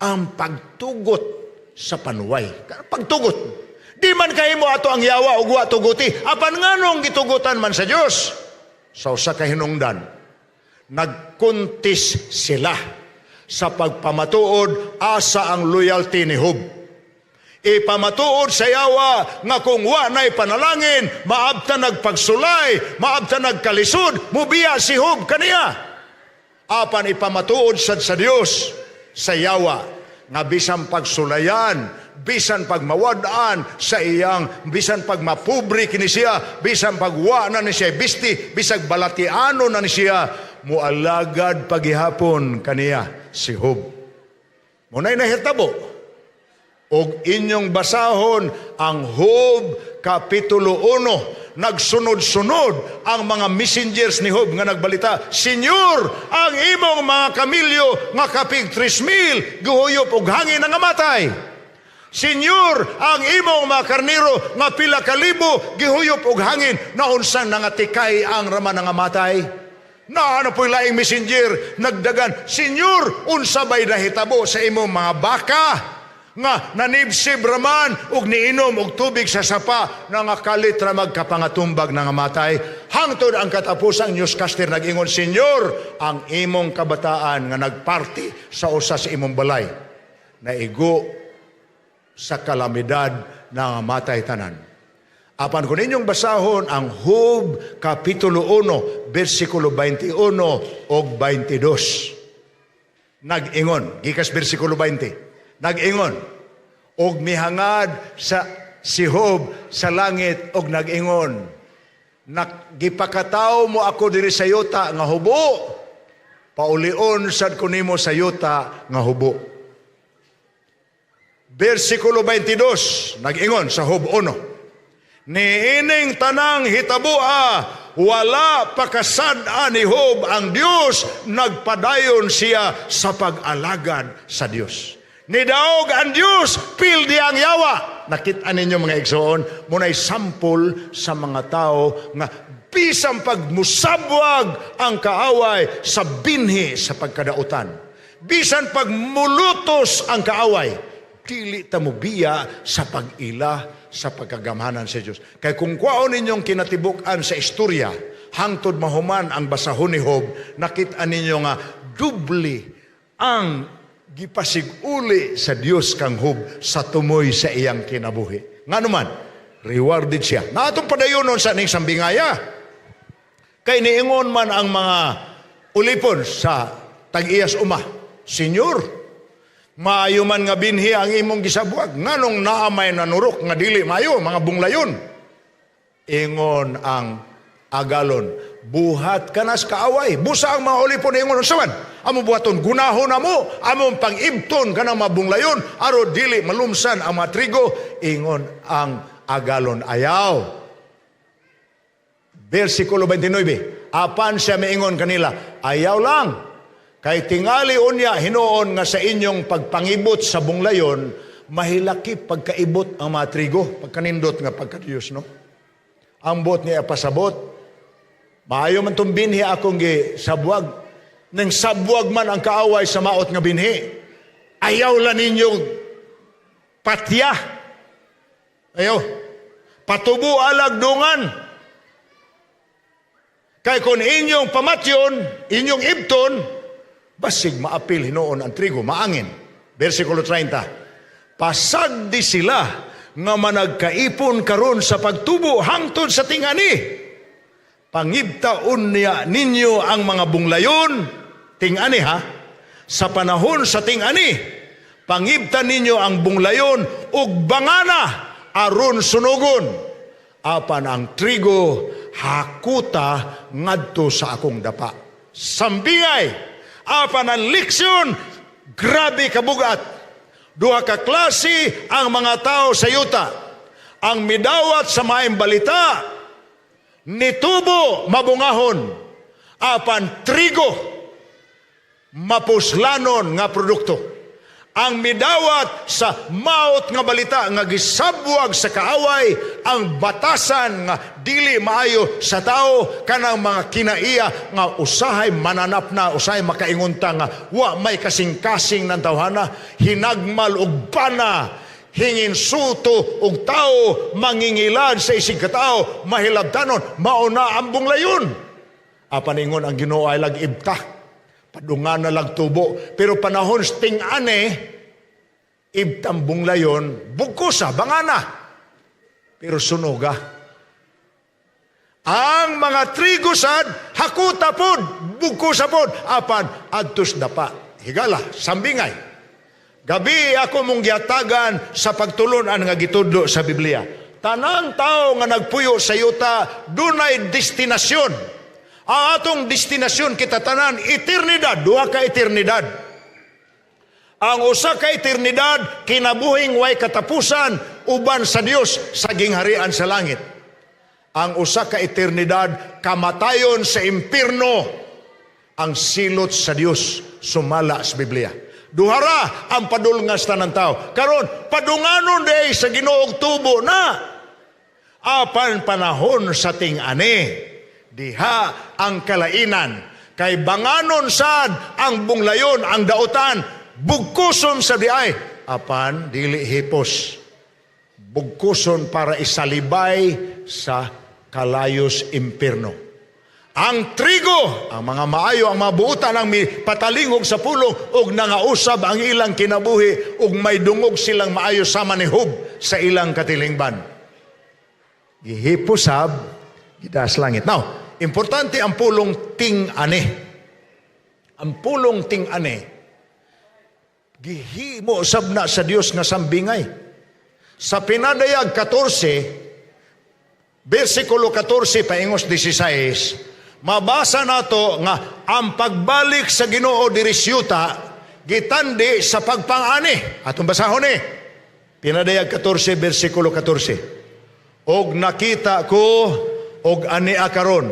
Speaker 1: Ang pagtugot sa panuway. Pagtugot. Di man kahimo ato ang yawa ug wa tuguti. Apan nganong gitugutan man sa Dios? Sa usa ka hinungdan, nagkuntis sila sa pagpamatuod asa ang loyalty ni Job. Ipamatuod sa yawa nga kung wa na'y panalangin, maabta nagpagsulay, maabta nagkalisod, mubiya si Job kaniya. Apan ipamatuod sad sa Dios sa yawa nga bisan pagsulayan, bisan pagmawad-an sa iyang, bisan pagmapobre kini siya, bisan pagwa na ni siya bisti, bisag balatiano na ni siya, mualagad pagihapon kaniya si Job. Muna'y nahitabo. Og inyong basahon ang Job Kapitulo 1. Nagsunod-sunod ang mga messengers ni Job nga nagbalita, "Senyor, ang imong mga kamilyo nga kapig 3,000 gihuyop og hangin, nangamatay. Senyor, ang imong mga karniro nga pila ka libo gihuyop og hangin, naunsang nangatikay ang raman nangamatay." Na ano po'y laing messenger nagdagan, "Senyor, unsa bay nahitabo sa imong mga baka nga nanibsib raman ug niinom og tubig sa sapa, nangakalit ra magkapangatumbag, nangamatay?" Hangtod ang katapusang newscaster nag-ingon, "Senyor, ang imong kabataan nga nagparty sa usa sa imong balay naigo sa kalamidad, nangamatay tanan." Apan kung inyong basahon ang Job Kapitulo 1, versikulo 21 og 22. Nag-ingon, gikas versikulo 20. Nag-ingon, og mihangad sa si Job sa langit og nag-ingon, "Gipakataw mo ako diri sa yuta nga hubo, paulion sad ko nimo sa yuta nga hubo." Versikulo 22, nag-ingon sa Job 1, "Niining tanang hitaboa, wala pakasad-a ni Job ang Dios, nagpadayon siya sa pag-alagad sa Dios." Nidaog ang Dios, pildi ang yawa. Nakita ninyo, mga igsoon, muna'y sampol sa mga tao nga bisan pagmusabwag ang kaaway sa binhi sa pagkadautan. Bisan pagmulutos ang kaaway, dili ta mobiya sa pag-ila sa pagkagamhanan sa Dios. Kay kung kwaon ninyong kinatibuk-an sa istorya, hangtod mahuman ang basahon ni Job, nakita ninyo nga dubli ang gipasiguli sa Dios kang Job sa tumoy sa iyang kinabuhi. Nga naman, rewarded siya. Naatong padayonon sa ning sambingaya. Kay niingon man ang mga ulipon sa tag-iyas uma, "Senyor, Maayo man nga binhi ang imong gisabwag, nganong naa may nanurok nga dili maayo, mga bunglayon? Ingon ang agalon, "Buhat kanas kaaway." Busa ang mga ulipon ingon, "Unsa man amo buhaton? Gunahon namo among pangibton kanang mga bunglayon aron dili malumsan ang mga trigo." Ingon ang agalon, "Ayaw." Versikulo 29, apan siya miingon kanila, "Ayaw lang. Kay tingali unya hinuon nga sa inyong pagpangibot sa bunglayon, mahilakip pagkaibot ang mga trigo." Pagkanindot nga pagka-Diyos, no? Ang buot niya pasabot, maayo man tong binhi akong gi sabwag. Nang sabwag man ang kaaway sa maot nga binhi. Ayaw lang ninyo patya. Ayaw. Patubo alag dungan. Kay kung inyong pamatyon, inyong ibton, basig maapil hinuon ang trigo, maangin. Versikulo 30. Pasagdi sila nga managkaipon karon sa pagtubo hangtod sa tingani. Pangibta unya ninyo ang mga bunglayon, tingani ha, sa panahon sa tingani, pangibta ninyo ang bunglayon ug bangana aron sunugon. Apan ang trigo hakuta ngadto sa akong dapa. Sambingay, apan ang leksyon, grabe kabugat. Duha ka klase ang mga tao sa yuta. Ang midawat sa maayong balita, nitubo, mabungahon. Apan trigo, mapuslanon nga produkto. Ang midawat sa maot nga balita nga gisabwag sa kaaway, ang batasan nga dili maayo sa tao, kanang mga kinaiya nga usahay mananap na, usahay makaingonta nga wa may kasing-kasing ng tawhana, hinagmal og bana, hinginsulto og tao, mangingilad sa isig katao, mahilabtanon, mauna ang bunglayon. Apan ingon ang Ginoo ay lag ibta. Padungan na lag tubo. Pero panahon ting-ani, ibtang bunglayon, bugkosa, bangana. Pero sunuga. Ang mga trigo sad, hakuta pod, bugkosa pod, apan adtos dapa. Higala, sambingay. Gabi ako mong giatagan sa pagtulunan nga gitudlo sa Biblia. Tanang tao nga nagpuyo sa yuta, dunay destinasyon. Ang atong destinasyon kita tanan, eternidad, duha ka eternidad. Ang usa ka eternidad, kinabuhing way katapusan, uban sa Dios sa gingharian sa langit. Ang usa ka eternidad, kamatayon sa impierno, ang silot sa Dios sumala sa Biblia. Duhara ang padulngas tanan tao. Karon, padunganon day sa Ginoong tubo na. Apan panahon sa ting-ani, diha ang kalainan. Kay banganon sad ang bunglayon, ang dautan, bugkuson sa diay. Apan dili hipos. Bugkuson para isalibay sa kalayos impierno. Ang trigo, ang mga maayo, ang mga buutan, ang patalingog sa pulong, ug nangausab ang ilang kinabuhi, ug may dungog silang maayo sama ni Job sa ilang katilingban. Gihiposab, gidas langit. Now, importante ang pulong ting-ani. Ang pulong ting-ani, gihimo sab na sa Dios nga sambingay. Sa Pinadayag 14, versikulo 14 paingos 16, mabasa nato nga ang pagbalik sa Ginoo diri sa gitandi sa pagpang-ani. Atong basahon ni. Pinadayag 14 versikulo 14. "Og nakita ko og ania karon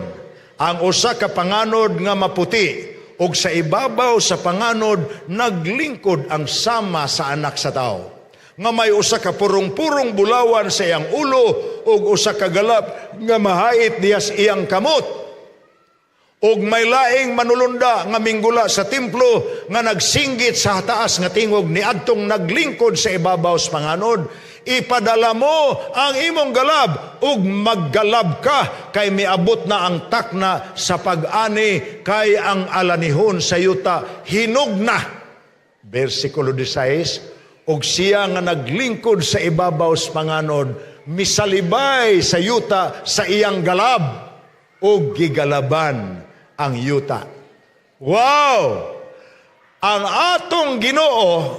Speaker 1: ang usa ka panganod nga maputi, og sa ibabaw sa panganod naglingkod ang sama sa anak sa tao nga may usa ka purong-purong bulawan sa iyang ulo ug usa ka galap nga mahait diha sa iyang kamot. Ug may laing manulunda nga minggula sa templo nga nagsinggit sa taas nga tingog niadtong naglingkod sa ibabaw sa panganod, 'Ipadala mo ang imong galab ug maggalab ka, kay miabot na ang takna sa pag-ani, kay ang alanihon sa yuta hinog na.'" Versikulo 16, "Ug siya nga naglingkod sa ibabaw sa panganod misalibay sa yuta sa iyang galab, ug gigalaban ang yuta." Wow! Ang atong Ginoo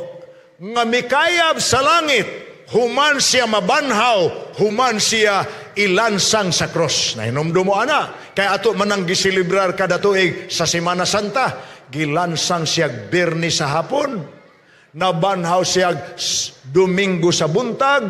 Speaker 1: Nga mikayab sa langit, human siya mabanhaw, human siya ilansang sa cross. Nahinumdum mo ana. Kaya ato manang giselebrar kada tuig sa Semana Santa, gilansang siya Biyernes sa hapon, nabanhaw siya Domingo sa buntag,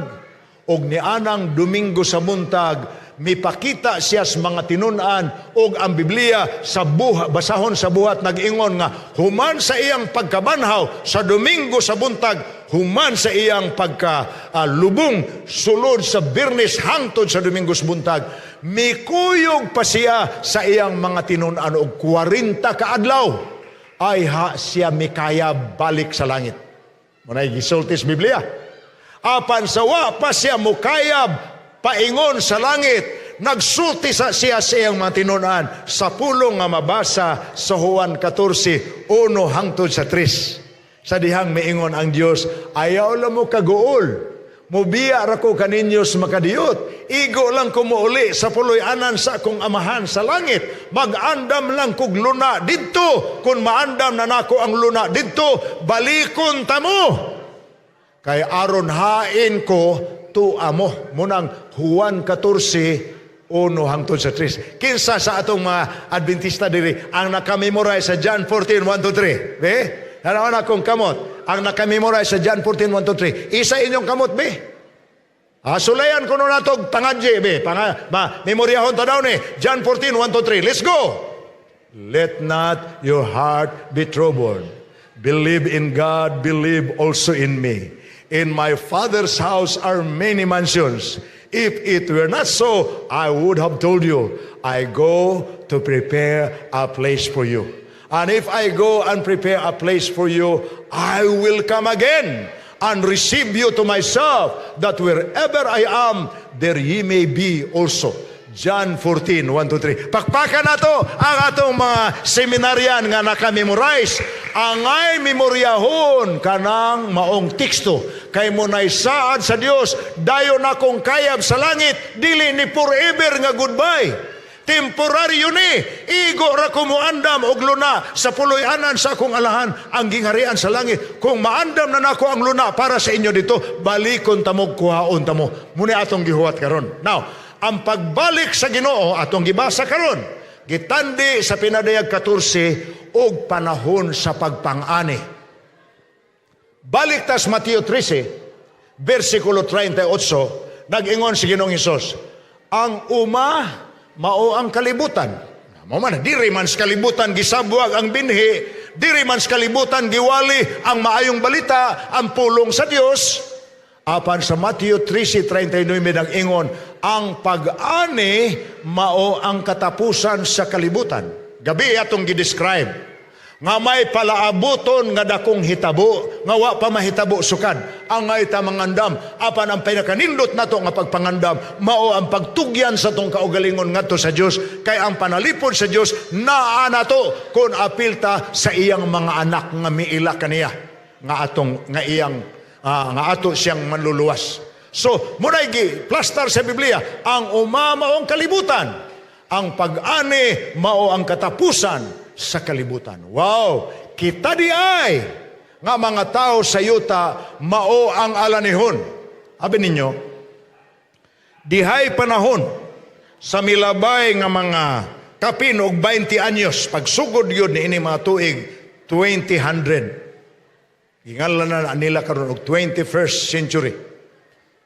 Speaker 1: og nianang Domingo sa buntag, mipakita siya sa mga tinun-an, og ang Biblia sa buha, basahon sa Buhat, nag-ingon nga human sa iyang pagkabanhaw sa Domingo sa buntag, human sa iyang pagka lubong sulod sa Biyernes hangtod sa Domingo sa buntag, mikuyog pa siya sa iyang mga tinun-an og 40 ka adlaw, ayha siya mikaya balik sa langit. Muna'y gisulti sa Biblia. Apan sa wa pa siya mukayab paingon sa langit, nagsulti sa siya sa iyang mga tinun-an sa pulong nga mabasa sa Juan 14, 1 hangtod sa 3. Sa dihang miingon ang Dios, "Ayaw lang mo kaguol. Mubiya ra ko kaninyo sa makadiyot. Igo lang ko muuli sa puloy-anan sa akong Amahan sa langit. Mag-andam lang kog luna didto. Kung maandam na nako ang luna didto, balikon ta mo. Kay aron hain ko, tua mo." Munang Juan 14, 1 hangtod sa 3. Kinsa sa atong mga Adventista diri ang nakamemorize sa John 14, 1 to 3? Be? Hanawan akong kamot. Ang nakamemorize sa John 14, 1 to 3. Isa inyong kamot, be? Ah, sulayan ko na natog pangadje, be. Panga, ma, memoryahon ta daw ni. John 14, 1 to 3. Let's go! "Let not your heart be troubled. Believe in God, believe also in me. In my Father's house are many mansions. If it were not so, I would have told you, I go to prepare a place for you. And if I go and prepare a place for you, I will come again and receive you to myself, that wherever I am, there ye may be also." John 14, 1 to 3. Pakpakan nato ang atong mga seminaryan nga nakamemorize. Angay memoryahon kanang maong teksto. Kay muna'y saad sa Dios, dayon akong kayab sa langit, dili ni forever nga goodbye. Temporaryo ni, igo ra ko moandam og luna sa puloy-anan sa akong Amahan ang gingharian sa langit. Kung maandam na nako ang luna para sa inyo didto, balikon tamog kuhaon tamo. Muna atong gihuwat karon. Now, ang pagbalik sa Ginoo atong gibasa karon, gitandi sa Pinadayag 14 og panahon sa pagpang-ani. Balik tas Mateo 13, versikulo 38, nag-ingon si Ginoong Hesus, "Ang uma mao ang kalibutan." Mao man, diri man sa kalibutan gisabwag ang binhi, diri man sa kalibutan giwali ang maayong balita, ang pulong sa Dios. Apan sa Mateo 13:39 nag-ingon, ang pag-ani mao ang katapusan sa kalibutan. Gabi atong gi-describe nga may palaabuton nga dakong hitabo nga wa pa mahitabo sukad. Angay ta mangandam, apan ang pinakanindot nato nga pagpangandam mao ang pagtugyan sa atong kaugalingon ngadto sa Dios, kay ang panalipod sa Dios naa nato kung apil ta sa iyang mga anak nga miila kaniya nga atong nga iyang nga ato siyang manluluwas. So, muna'y gi plastar sa Biblia, ang uma maong kalibutan, ang pag-ani mao ang katapusan sa kalibutan. Wow! Kita di ay nga mga tao sa yuta mao ang alanihon. Abi ninyo, dihay panahon sa milabay nga mga kapin og 20 anyos, pagsugod yun ni ini mga tuig 2000. Gingalan na nila karon og 21st century.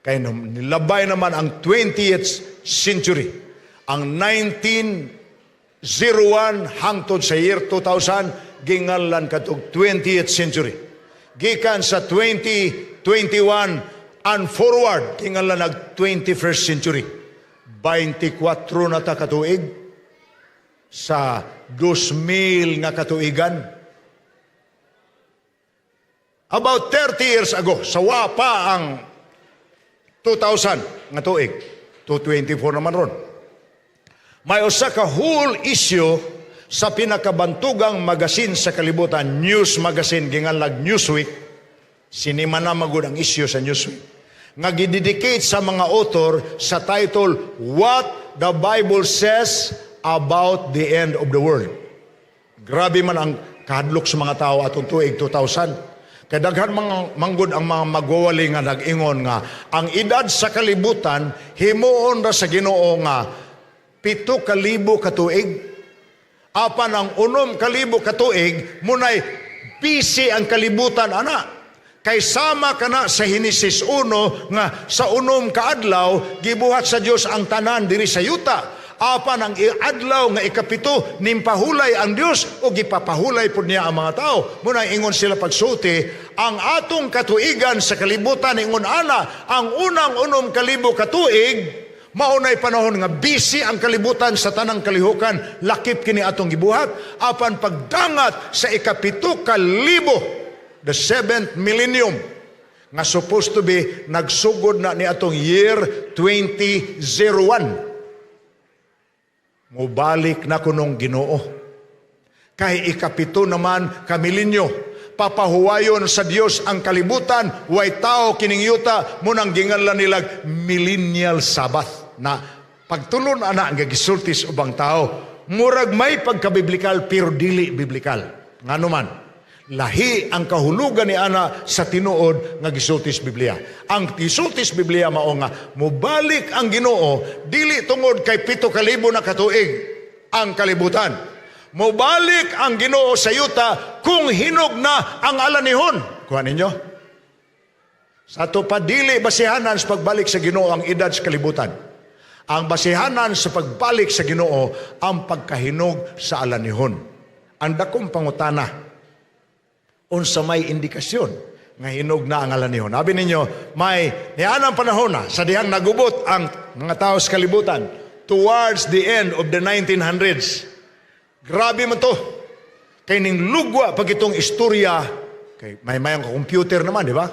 Speaker 1: Kay nilabay naman ang 20th century. Ang 1901 hangtod sa year 2000, gingalan katog 20th century. Gikan sa 2021 and forward, gingalan nag 21st century. 24 na ta katuig sa 2,000 nga katuigan. About 30 years ago, sa wa pa ang 2000 nga tuig, 224 naman ron. May usa ka whole issue sa pinakabantugang magasin sa kalibutan, news magazine, ginganlag Newsweek. Sinima na magud ang issue sa Newsweek, nga gidedicate sa mga author sa title, "What the Bible Says About the End of the World." Grabe man ang kahadlok sa mga tao atong tuig 2000. Kay daghan mga manggod ang mga magwawali nga nag-ingon nga ang edad sa kalibutan himuon ra sa Ginoo nga 7,000 ka tuig. Apan ang 6,000 ka tuig munay busy ang kalibutan ana. Kay sama kana sa Henesis 1 nga sa 6 ka adlaw gibuhat sa Dios ang tanan diri sa yuta. Apan ang adlaw nga 7 nimpahulay ang Dios o gipapahulay pud niya ang mga tao. Muna ingon sila pagsulti, ang atong katuigan sa kalibutan ingon ana, ang unang 6,000 katuig maunay panahon nga busy ang kalibutan sa tanang kalihukan, lakip kini atong gibuhat. Apan pagdangat sa 7,000, the seventh millennium, nga supposed to be nagsugod na ni atong year 2001, mubalik na kunong Ginoo. Kay 7 naman ka milenyo, papahuwayon sa Dios ang kalibutan, way tao kining yuta, munang ginganlan nilag millennial Sabbath. Na pagtulon ana ang gisulti sa ubang tao, murag may pagkabiblikal pero dili biblikal. Ngano man, lahi ang kahulugan ni ana sa tinuod nga gisulti sa Biblia. Ang gisulti sa Biblia mao nga mubalik ang Ginoo dili tungod kay 7,000 na katuig ang kalibutan. Mubalik ang Ginoo sa yuta kung hinog na ang alanihon. Kuha ninyo? Sa ato pa dili basihanan sa pagbalik sa Ginoo ang edad sa kalibutan. Ang basihanan sa pagbalik sa Ginoo ang pagkahinog sa alanihon. Ang dakong pangutana, unsa may indikasyon nga hinog na ang alanihon? Abi ninyo, may nianang panahon na sa dihang nagubot ang mga tao sa kalibutan towards the end of the 1900s. Grabe man to. Kay ning lugwa pag itong istorya, kay may mayang computer naman, di ba?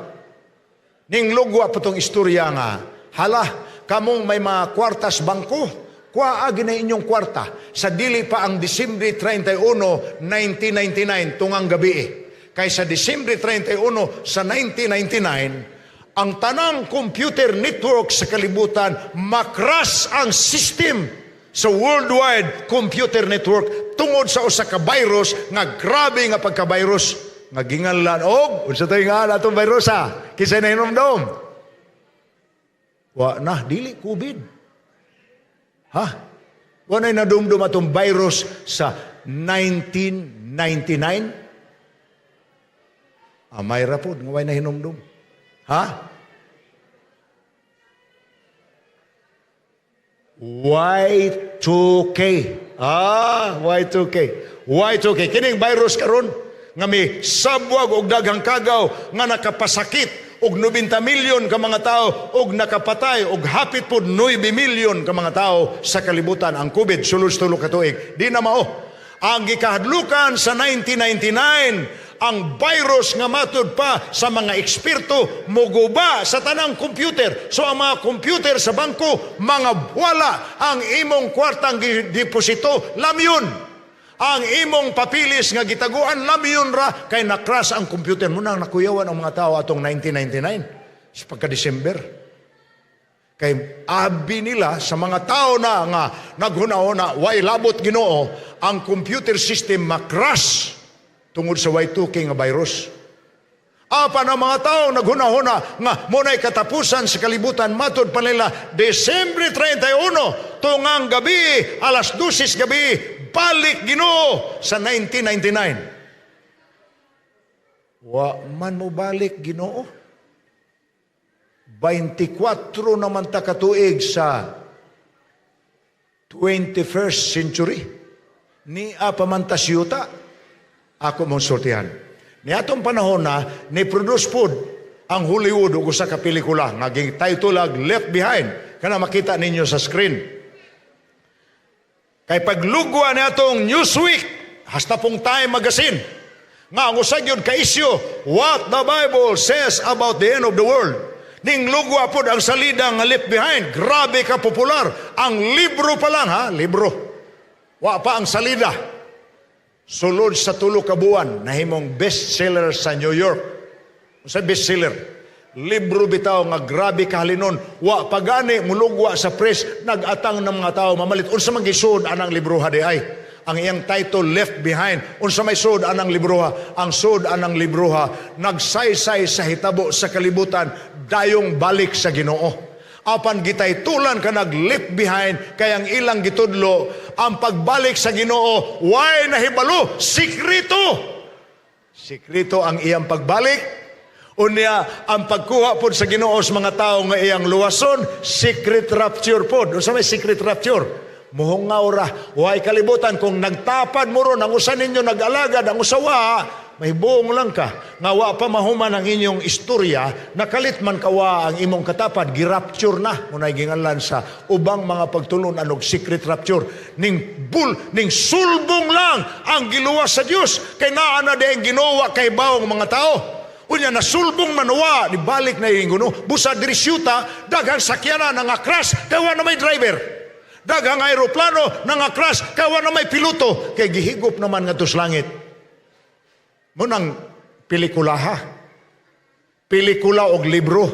Speaker 1: Ning lugwa pa tong istorya nga, hala, kamong may mga kwartas bangko, kuha na inyong kwarta sa dili pa ang Disyembre 31, 1999, tungang gabi eh. Kay sa Disyembre 31 sa 1999, ang tanang computer network sa kalibutan, ma-crash ang system sa worldwide computer network tungod sa usa ka virus nga grabe nga pagka-virus nga ginganlan og unsa toy nga atong virus ha? Kinsa nahinomdom? Wa na, dili COVID. Ha? Wa na nadumdum atong virus sa 1999? Amay ra pod nga way nahinumdum. Ha? Y2K. Ah, Y2K. Y2K. Kining virus karon nga may sabwag og daghang kagaw nga nakapasakit og 90 milyon ka mga tao og nakapatay og hapit pod 9 milyon ka mga tao sa kalibutan ang COVID sulod sa 3 ka tuig. Di na mao. Ang gikahadlukan sa 1999 ang virus nga matud pa sa mga eksperto muguba sa tanang computer. So ang mga computer sa bangko, mga wala ang imong kwartang deposito, lamyon. Ang imong papilis nga gitaguan, lamyon ra kay na-crash ang computer. Munang nakuyawan ang mga tao atong 1999 sa pagka-December. Kay abi nila sa mga tao na nga naghuna-huna, way labot Ginoo, ang computer system ma-crash tungod sa Y2K nga virus. Apan ang mga tao naghuna-huna nga muna'y katapusan sa kalibutan, matud pa nila Desyembre 31, tungang gabi, alas 12 gabi, balik Ginoo sa 1999. Wa man mo balik Ginoo. 24 naman ta katuig sa 21st century. Nia pa man ta siyuta. Ako mong sultihan. Niatong panahon na, ni-produce pod ang Hollywood og usa ka pelikula nga title ag Left Behind. Kana makita ninyo sa screen. Kay paglugwa ni atong Newsweek, hasta pong Time Magazine, nga ang usa gyud ka isyu, what the Bible says about the end of the world. Ning lugwa pod ang salida nga Left Behind. Grabe ka popular. Ang libro pa lang ha, libro. Wa pa ang salida. Sulod sa 3 ka buwan, nahimong bestseller sa New York. Sa bestseller. Libro bitaw nga grabe kahalinon. Wa pagani mulugwa sa press, nagatang ng mga tao mamalit. Unsa man gisud anang libro ha di ay. Ang iyang title, Left Behind. Unsa may sud anang libroha? Ang sud anang libroha nagsaysay sa hitabo sa kalibutan dayong balik sa Ginoo. Apan gitaytulan kanag Left Behind kay ang ilang gitudlo, ang pagbalik sa Ginoo way nahibalo, sikreto. Sikreto ang iyang pagbalik. Unya, ang pagkuha pod sa Ginoo sa mga tao nga iyang luwason, secret rapture pod. Unsa may secret rapture? Muhungaw ra. Way kalibutan kung nagtapad mo ron, ang usa ninyo nag-alagad, ang usa wa, mahibuong lang ka. Nga wa pa mahuman ang inyong istorya, nakalit man kawa ang imong katapad, girapture na. Muna'y ginganlan sa ubang mga pagtulon-an og secret rapture. Ning bul, ning sulbong lang ang giluwas sa Dios. Kay naa na di ang Ginoo kay bawong mga tao. Unya nasulbong manuwa, ni balik na yung guno. Busa diri syuta, daghang sakyanan nga crash, kay wa na may driver. Daghang aeroplano nga crash, kay wa na may piloto, kay gihigop naman ngadto sa langit. Munang pelikulaha. Pelikula og libro.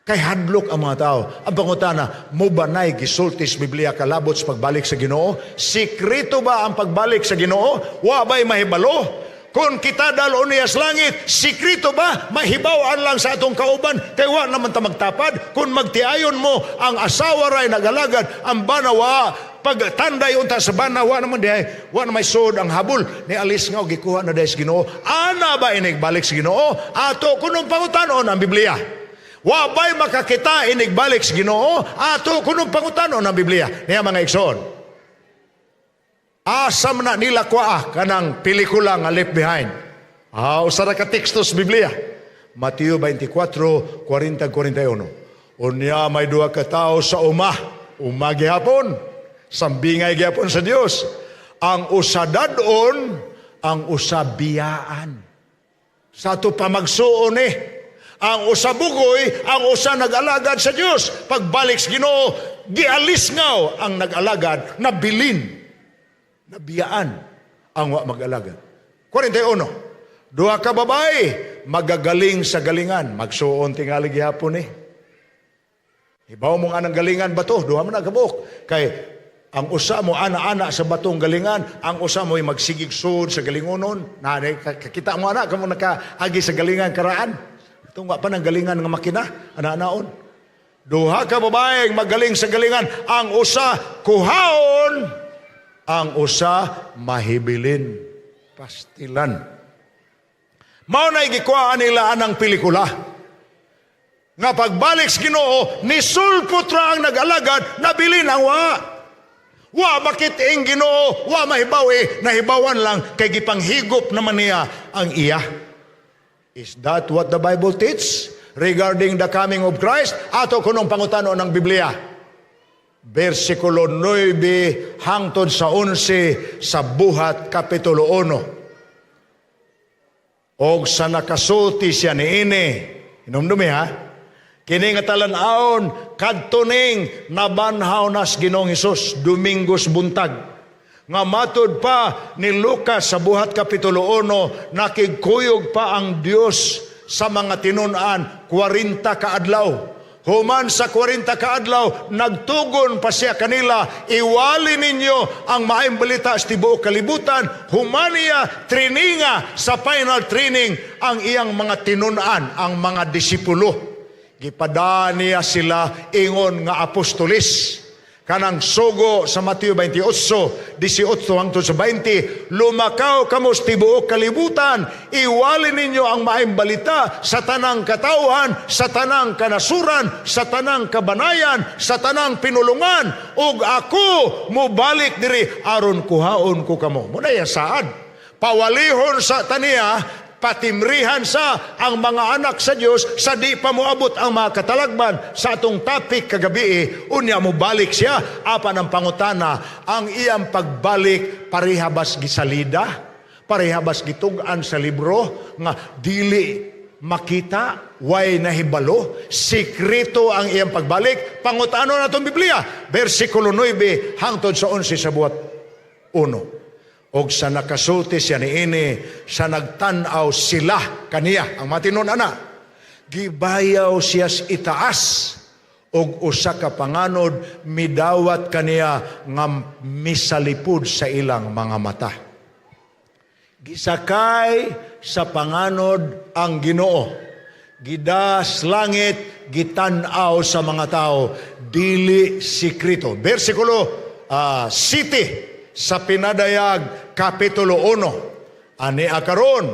Speaker 1: Kay hadlok ang mga tao. Ang pangutana, mo ba na'y gisulti sa Biblia kalabot sa pagbalik sa Ginoo? Sikreto ba ang pagbalik sa Ginoo? Wa ba'y mahibalo? Kung kita dal-on niya sa langit, sikreto ba? Mahibaw-an lang sa atong kauban, kay wa naman ta magtapad. Kung magtiayon mo, ang asawa ray nagalagad, ang banawa, pagtanday unta sa bana, wa naman diay, wa na may sud ang habol. Ni alis nga, gikuha na diay sa Ginoo. Ana ba inig balik sa Ginoo? Ato kunong pangutanon ang Biblia. Wa ba'y makakita inig balik sa Ginoo? Ato kunong pangutanon ang Biblia. Niya, mga igsoon. Asa man na nila kuha kanang pelikula nga Left Behind? Ah, usa ra ka teksto sa Biblia. Mateo 24, 40, 41. Unya may duha ka tawo sa uma, uma gihapon, sambingay gihapon sa Dios. Ang usa dad-on, ang usa biyaan. Sa ato pamagsuon eh. Ang usa bugoy, ang usa nag-alagad sa Dios. Pagbalik sa Ginoo, gialis ngaw ang nag-alagad, nabilin. Nabiyaan ang wa mag-alagad. 41. Duha ka babae, magagaling sa galingan. Magsuon tingali gihapon eh. Hibaw mo nga ng galingan bato, duha man na kabuok. Kay ang usa mo ana-ana sa batong galingan, ang usa mo ay magsigig sud sa galingonon. Na kakita mo ana kamo nakaagi sa galingan karaan. Itong wa pa ng galingan nga makina, ana-anaon. Duha ka babae magaling sa galingan, ang usa kuhaon, ang usa mahibilin, pastilan. Mao na gikuhaan nila anang pelikula. Nga pagbalik sa Ginoo, nisulpot ra ang nag-alagad, nabilin ang wa. Wa bakit ing Ginoo, wa mahibaw eh, nahibawan lang kay gipanghigop naman niya ang iya. Is that what the Bible teach regarding the coming of Christ? Ato kunong pangutano ng Biblia. Versikulo 9 hangtod sa 11 sa Buhat Kapitulo 1. Og sa nakasulti siya niini. Hinumdumi ha? Kini nga talan-awon kadto ning nabanhaw nas Ginoong Hesus Domingos buntag. Nga matud pa ni Lucas sa Buhat Kapitulo 1, nakigkuyog pa ang Dios sa mga tinun-an 40 kaadlaw. Human sa 40 kaadlaw, nagtugon pa siya kanila, "Iwali ninyo ang maayong balita sa tibuok kalibutan." Human niya traininga sa final training ang iyang mga tinun-an, ang mga disipulo. Gipada niya sila ingon nga apostolis. Kanang sugo sa Mateo 28, 18 hangtod sa 20, "Lumakaw kamo sa tibuok kalibutan, iwali ninyo ang maayong balita sa tanang katawhan, sa tanang kanasuran, sa tanang kabanayan, sa tanang pinulungan, ug ako mobalik diri aron kuhaon ko kamo." Muna ya saad. Pawalihon sa taniya, patimrihan sa ang mga anak sa Dios sa di pa moabot ang mga katalagman sa atong topic kagabi. Unya mo balik siya. Apan ang pangutana, ang iyang pagbalik pareha bas gisalida, pareha bas gitug-an sa libro nga dili makita, way nahibalo, sikreto ang iyang pagbalik? Pangutano na itong Biblia, versikulo 9 hangtod sa 11 sa Buhat 1. Og sa nakasulti siya niini, sa nagtan-aw sila kaniya, ang matinon ana, gibayaw siya sa itaas, Ug usa ka panganod midawat kaniya nga misalipod sa ilang mga mata. Gisakay sa panganod ang Ginoo. Gidas langit, gitan-aw sa mga tao, dili sikreto. Versikulo 7 sa Pinadayag Kapitulo 1. Ani akaron,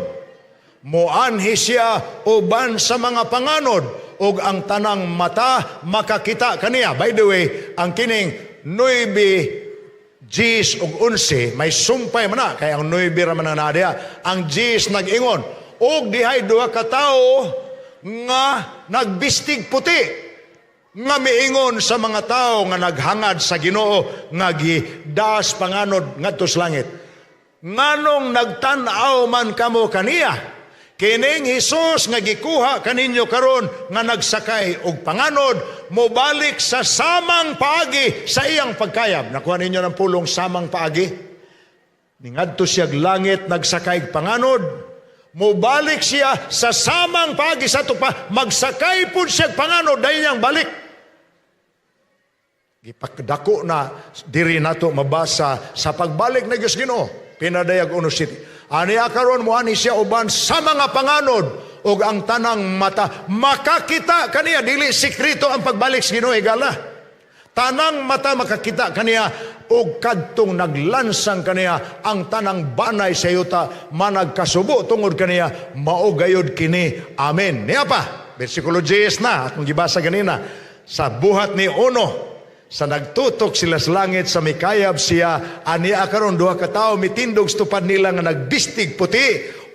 Speaker 1: moanhi siya uban sa mga panganod ug ang tanang mata makakita kaniya. By the way, ang kining 9 diyes ug 11 may sumpay man na kay ang 9 ra man ang naa diha. Ang 10 nag-ingon og dihay duha ka tawo nga nagbistig puti nga miingon sa mga tao nga naghangad sa Ginoo nga gidaas panganod ngadto sa langit. Nganong nagtan-aw man kamo kaniya? Kining Hesus nga gikuha kaninyo karon nga nagsakay og panganod, mobalik sa samang paagi sa iyang pagkayab. Nakuha ninyo ng pulong "samang paagi"? Ningadto siya langit, nagsakay og panganod, mobalik siya sa samang paagi sa pa, magsakay pud siya panganod dahil niyang balik. Gipakdako na diri nato mabasa sa pagbalik ng Diyos Ginoo. Pinadayag 1:7. Ani karon, moanhi siya uban sa mga panganod ug ang tanang mata makakita kaniya. Dili sekreto ang pagbalik sa Ginoo, higala. Tanang mata makakita kaniya ug kadtong naglansang kaniya, ang tanang banay sa yuta managkasubo tungod kaniya. Mao gayud kini. Amen. Niya pa, versikulo 10 na akong gibasa ganina sa Buhat ni Uno. Sa nagtutok sila sa langit sa mikayab siya, ani karon, duha ka tawo mitindog sa tupad nila nga nagbistig puti,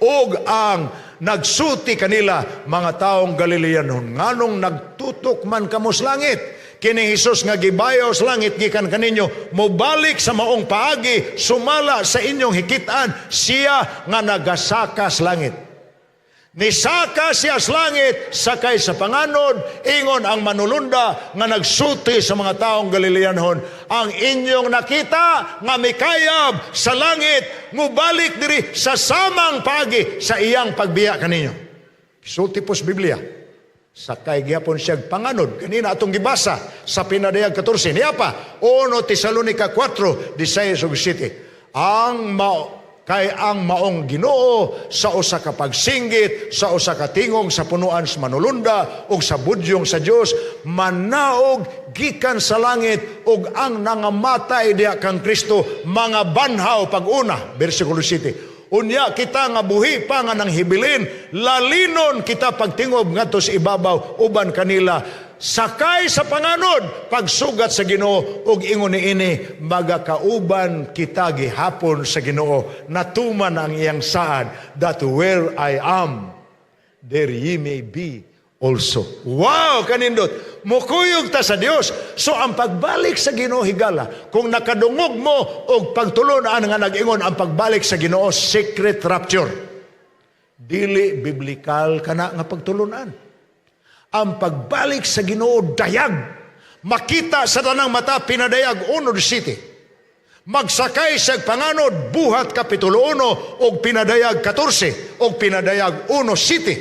Speaker 1: ug ang nagsulti kanila, "Mga taong Galileanon, nganong nagtutok man kamo sa langit? Kini Hesus nga gibayaw sa langit gikan kaninyo, mobalik sa maong paagi sumala sa inyong hikit-an siya nga nagasaka sa langit." Nisaka siya sa langit, sakay sa panganod, ingon ang manulunda nga nagsulti sa mga taong Galileanhon, ang inyong nakita nga mikayab sa langit, mubalik diri sa samang paagi sa iyang pagbiya kaninyo. Sulti po sa Biblia. Sakay gyapon siya panganod. Kanina atong gibasa sa Pinadayag 14. Niya pa, 1 Tesalonica 4, 16 ug 7. Ang mao kay ang maong Ginoo sa usa ka pagsinggit, sa usa ka tingog sa punuan sa manulunda ug sa budyong sa Dios, manaog gikan sa langit ug ang nangamatay diha kang Kristo mga banhaw pag-una. Versikulo 7. Unya kita nga buhi pa nga nang hibilin, lalinon kita pagtingob ngadto sa ibabaw uban kanila sakay sa panganod pagsugat sa Ginoo, ug ingon niini magakauban kita gihapon sa Ginoo. Natuman ang iyang saad that where I am, there ye may be also. Wow, kanindot. Mukuyog ta sa Dios. So ang pagbalik sa Ginoo, higala, kung nakadungog mo og pagtulunan nga nag-ingon ang pagbalik sa Ginoo secret rapture, dili biblical kana nga pagtulunan. Ang pagbalik sa Ginoo dayag. Makita sa tanang mata, Pinadayag 1:7. Magsakay sa panganod, Buhat Kapitulo 1 ug Pinadayag 14 ug Pinadayag 1:7.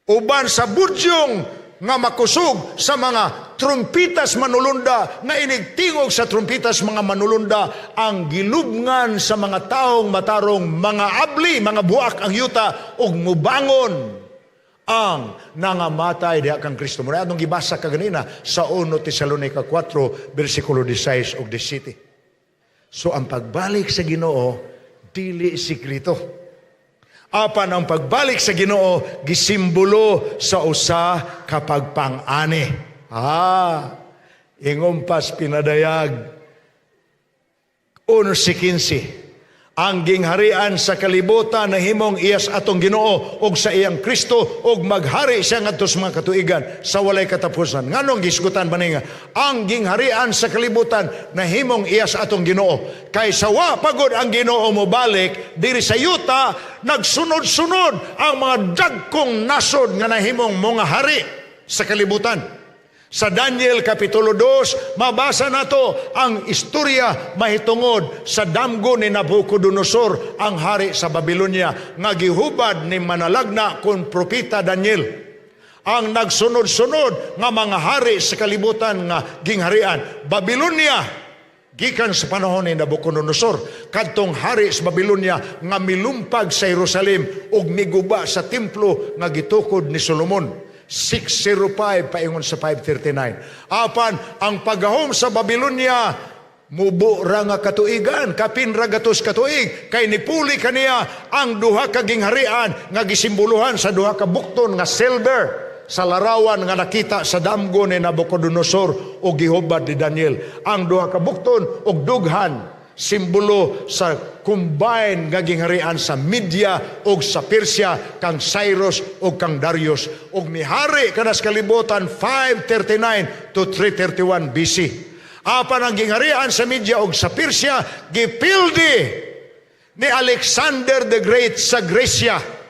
Speaker 1: Uban sa budyong nga makusog sa mga trumpitas manulunda, nga inigtingog sa trumpitas mga manulunda, ang gilubngan sa mga taong matarong mga abli, mga buak ang yuta ug mubangon ang nangamatay diha kang Kristo. Muna atong gibasa kaganina sa 1 Tesalonica 4 versikulo 16 ug 17. So ang pagbalik sa Ginoo dili sikreto. Apan ang pagbalik sa Ginoo gisimbolo sa usa ka pagpang-ani. Ingon pas Pinadayag 11:15. Ang gingharian sa kalibutan nahimong iyas atong Ginoo ug sa iyang Kristo ug maghari siya ngadto sa mga katuigan sa walay katapusan. Nganong gisgutan ba nga ang gingharian sa kalibutan nahimong iyas atong Ginoo? Kay sa wa pagod ang Ginoo mobalik diri sa yuta, nagsunod-sunod ang mga dagkong nasod nga nahimong mga hari sa kalibutan. Sa Daniel Kapitulo 2, mabasa nato ang istorya mahitungod sa damgo ni Nabucodonosor, ang hari sa Babylonia, nga gihubad ni manalagna kon propeta Daniel. Ang nagsunod-sunod nga mga hari sa kalibutan nga gingharian. Babylonia, gikan sa panahon ni Nabucodonosor, kadtong hari sa Babylonia nga milumpag sa Jerusalem ug miguba sa templo nga gitukod ni Solomon. 605 paingon sa 539. Apan ang paggahom sa Babylonia mubo ra nga katuigan, kapin ra gatos katuig, kay nipuli kaniya ang duha ka gingharian nga gisimboluhan sa duha ka bukton nga silver sa larawan nga nakita sa damgo ni Nabucodonosor o gihubad ni Daniel. Ang duha ka bukton og dughan, simbolo sa combined nga gingharian sa Media ug sa Persia kang Cyrus ug kang Darius, ug mihari kanas kalibutan 539 to 331 BC. Apan ang gingharian sa Media ug sa Persia gipildi ni Alexander the Great sa Grecia.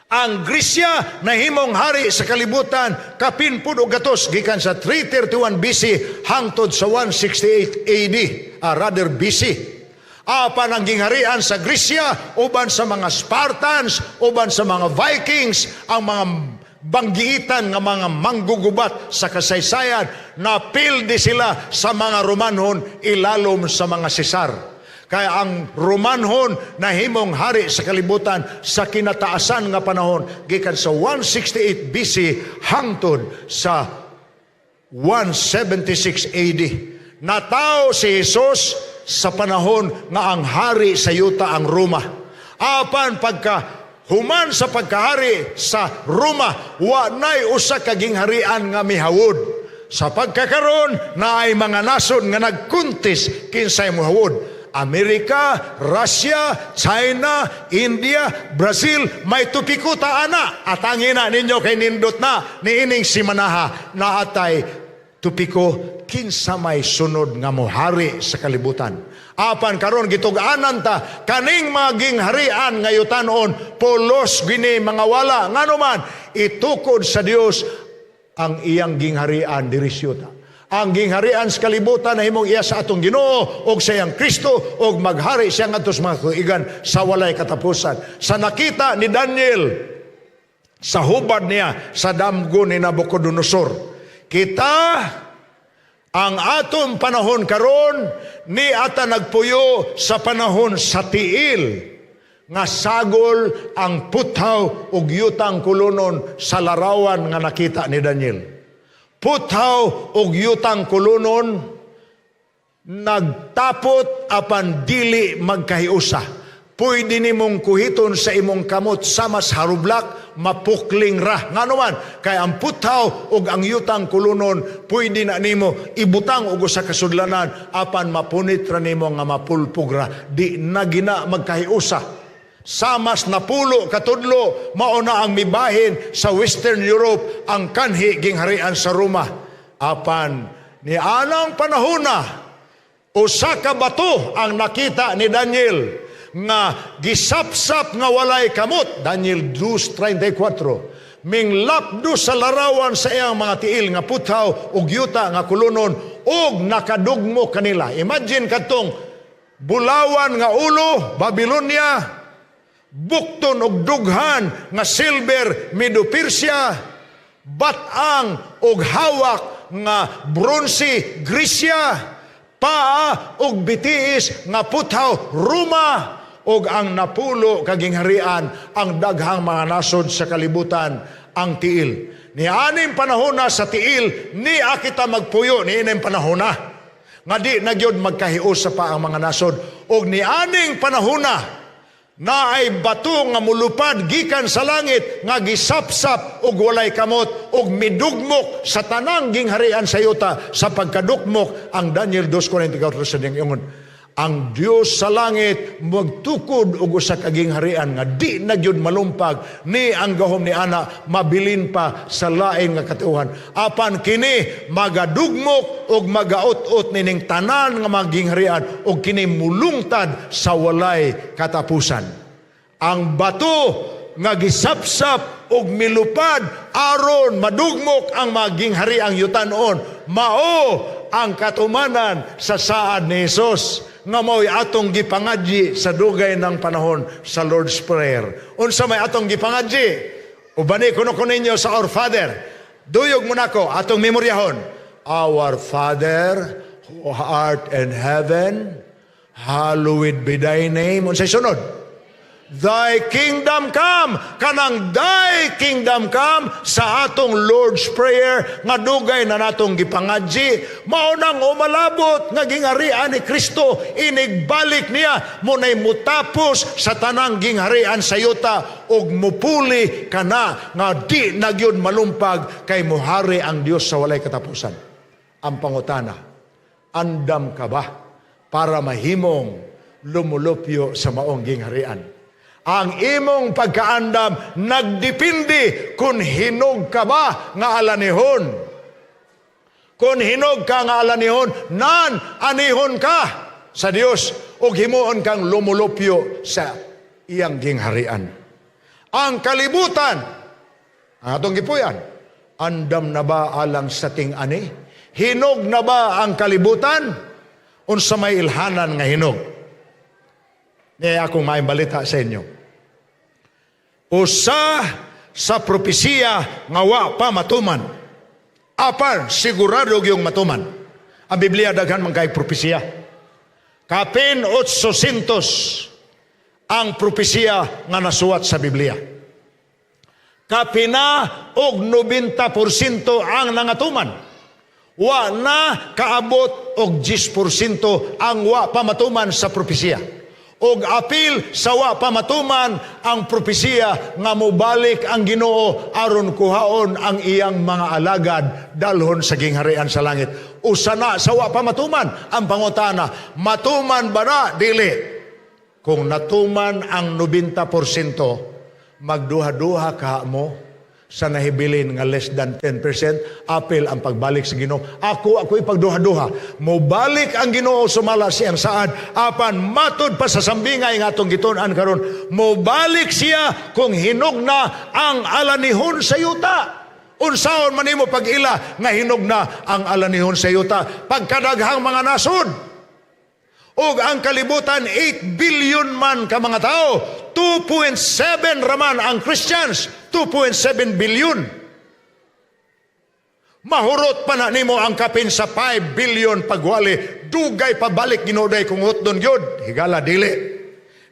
Speaker 1: Ang Gresya nahimong hari sa kalibutan kapin pud og gatos gikan sa 331 BC hangtod sa 168 AD, rather BC. Apan ang gingharian sa Gresya uban sa mga Spartans, uban sa mga Vikings, ang mga banggiitan nga mga manggugubat sa kasaysayan, napildi sila sa mga Romanhon ilalom sa mga Cesar. Kaya ang Romanhon nahimong hari sa kalibutan sa kinataasan nga panahon gikan sa 168 BC hangtod sa 176 AD. Natawo si Jesus sa panahon nga ang hari sa yuta ang Roma. Apan pagka human sa pagkahari sa Roma, wa nay usa ka gingharian nga mihawod. Sa pagkakaron naay mga nasod nga nagkuntis kinsay mohawod. Amerika, Russia, China, India, Brazil, may topiko ta ana. Atangin na ninyo kay nindot na niining simanaha naatay topiko kinsa may sunod nga mohari sa kalibutan. Apan karon gitug-anan ta kaning mga gingharian nga yutanon, pulos gini mga wala, ngano man itukod sa Dios ang iyang gingharian diri sa yuta. Ang gingharian sa kalibutan nahimong iya sa atong Ginoo og sa iyang Kristo og maghari siya ngadto sa mga katuigan sa walay katapusan. Sa nakita ni Daniel sa hubad niya sa damgo ni Nabucodonosor. Kita ang atong panahon karon ni ata nagpuyo sa panahon sa tiil nga sagol ang puthaw ug yutang kulunon sa larawan nga nakita ni Daniel. Puthaw ug yutang kulunon nagtapot apan dili magkahiusa. Pwede nimong kuhiton sa imong kamot sama sa harublak, mapukling ra. Ngano man, kay ang puthaw ug ang yutang kulunon pwede na nimo ibutang og usa ka sudlanan apan mapunit ra nimo nga mapulpog ra. Di na gina magkahiusa. Samas 10 katudlo, mao na ang mibahin sa Western Europe ang kanhi gingharian sa Roma. Apan ni anang panahona, usa ka bato ang nakita ni Daniel nga gisapsap nga walay kamot, Daniel 2:34, minglapdo sa larawan sa iyang mga tiil nga puthaw ug yuta nga kulunon ug nakadugmo kanila. Imagine kadtong bulawan nga ulo, Babylonia, bukton og dughan nga silver, Medo-Persia, batang og hawak nga bronze, Grecia, paa og bitiis nga puthaw, Roma, og ang 10 ka gingharian ang daghang mga nasod sa kalibutan, ang tiil. Ni aning panahon na sa tiil ni kita magpuyo ni ining panahon na nga di na gyud magkahiusa pa ang mga nasod, og ni aning panahon na naay bato nga mulupad gikan sa langit nga gisapsap og walay kamot og midugmok sa tanang gingharian sa yuta sa pagkadukmok ang Daniel 2:44 sa niyang ingon. Ang Dios sa langit magtukod og usa ka gingharian nga di na gyud malumpag ni ang gahom ni ana mabilin pa sa lain nga katuhan. Apan kini magadugmok og magaut-ot nining tanan nga mga gingharian og kini mulungtad sa walay katapusan. Ang bato nga gisapsap og milupad aron madugmok ang mga ginghariang yutanon mao ang katumanan sa saad ni Hesus nga mao'y atong gipangadyi sa dugay ng panahon sa Lord's Prayer. Unsa may atong gipangadyi? Ubani kuno ko ninyo sa Our Father. Duyog mo nako atong memoryahon. Our Father who art in heaven, hallowed be thy name. Unsay sunod? Thy kingdom come. Kanang thy kingdom come sa atong Lord's Prayer nga dugay na natong gipangadji, mao nang umalabot nga gingharian ni Kristo inigbalik niya mo nay mutapos sa tanang gingharian sa yuta ug mupuli kana nga di na gyud malumpag kay muhari ang Dios sa walay katapusan. Ang pangutana, andam ka ba para mahimong lumulupyo sa maong gingharian? Ang imong pagkaandam nagdepende kung hinog ka ba nga alanihon. Kung hinog ka nga alanihon, nan anihon ka sa Dios ug himuon kang lumulupyo sa iyang gingharian. Ang kalibutan, ang atong gipuyan, andam na ba alang sa ting-ani? Hinog na ba ang kalibutan? Unsa may ilhanan nga hinog? Niya akong maayong balita sa inyo. Usa sa propesiya nga wa pa matuman. Apan sigurado yung matuman. Ang Biblia daghan man kay propesiya. Kapin 800 ang propesiya nga nasuwat sa Biblia. Kapina og 90% ang nangatuman. Wa na kaabot og 10% ang wa pa matuman sa propesiya. Og apil sa wa pa matuman ang propesiya nga mobalik ang Ginoo aron kuhaon ang iyang mga alagad dalhon sa gingharian sa langit. Usa na sa wa pa matuman. Ang pangutana, matuman ba na? Dili. Kung natuman ang 90%, magduha-duha ka mo sa nahibilin nga less than 10%, apil ang pagbalik sa Ginoo. Ako ipagduha-duha. Mobalik ang Ginoo sumala siyang saad, apan matud pa sa sambingay nga atong gitun-an karon, mobalik siya kung hinog na ang alanihon sa yuta. Unsaon man nimo pag-ila nga hinog na ang alanihon sa yuta? Pagkadaghang mga nasod. Ug ang kalibutan 8 billion man ka mga tao, 2.7 raman ang Christians, 2.7 billion. Mahurot pa na nimo ang kapin sa 5 billion pagwali, dugay pabalik Ginoo day kung hutdon gyud. Higala dili.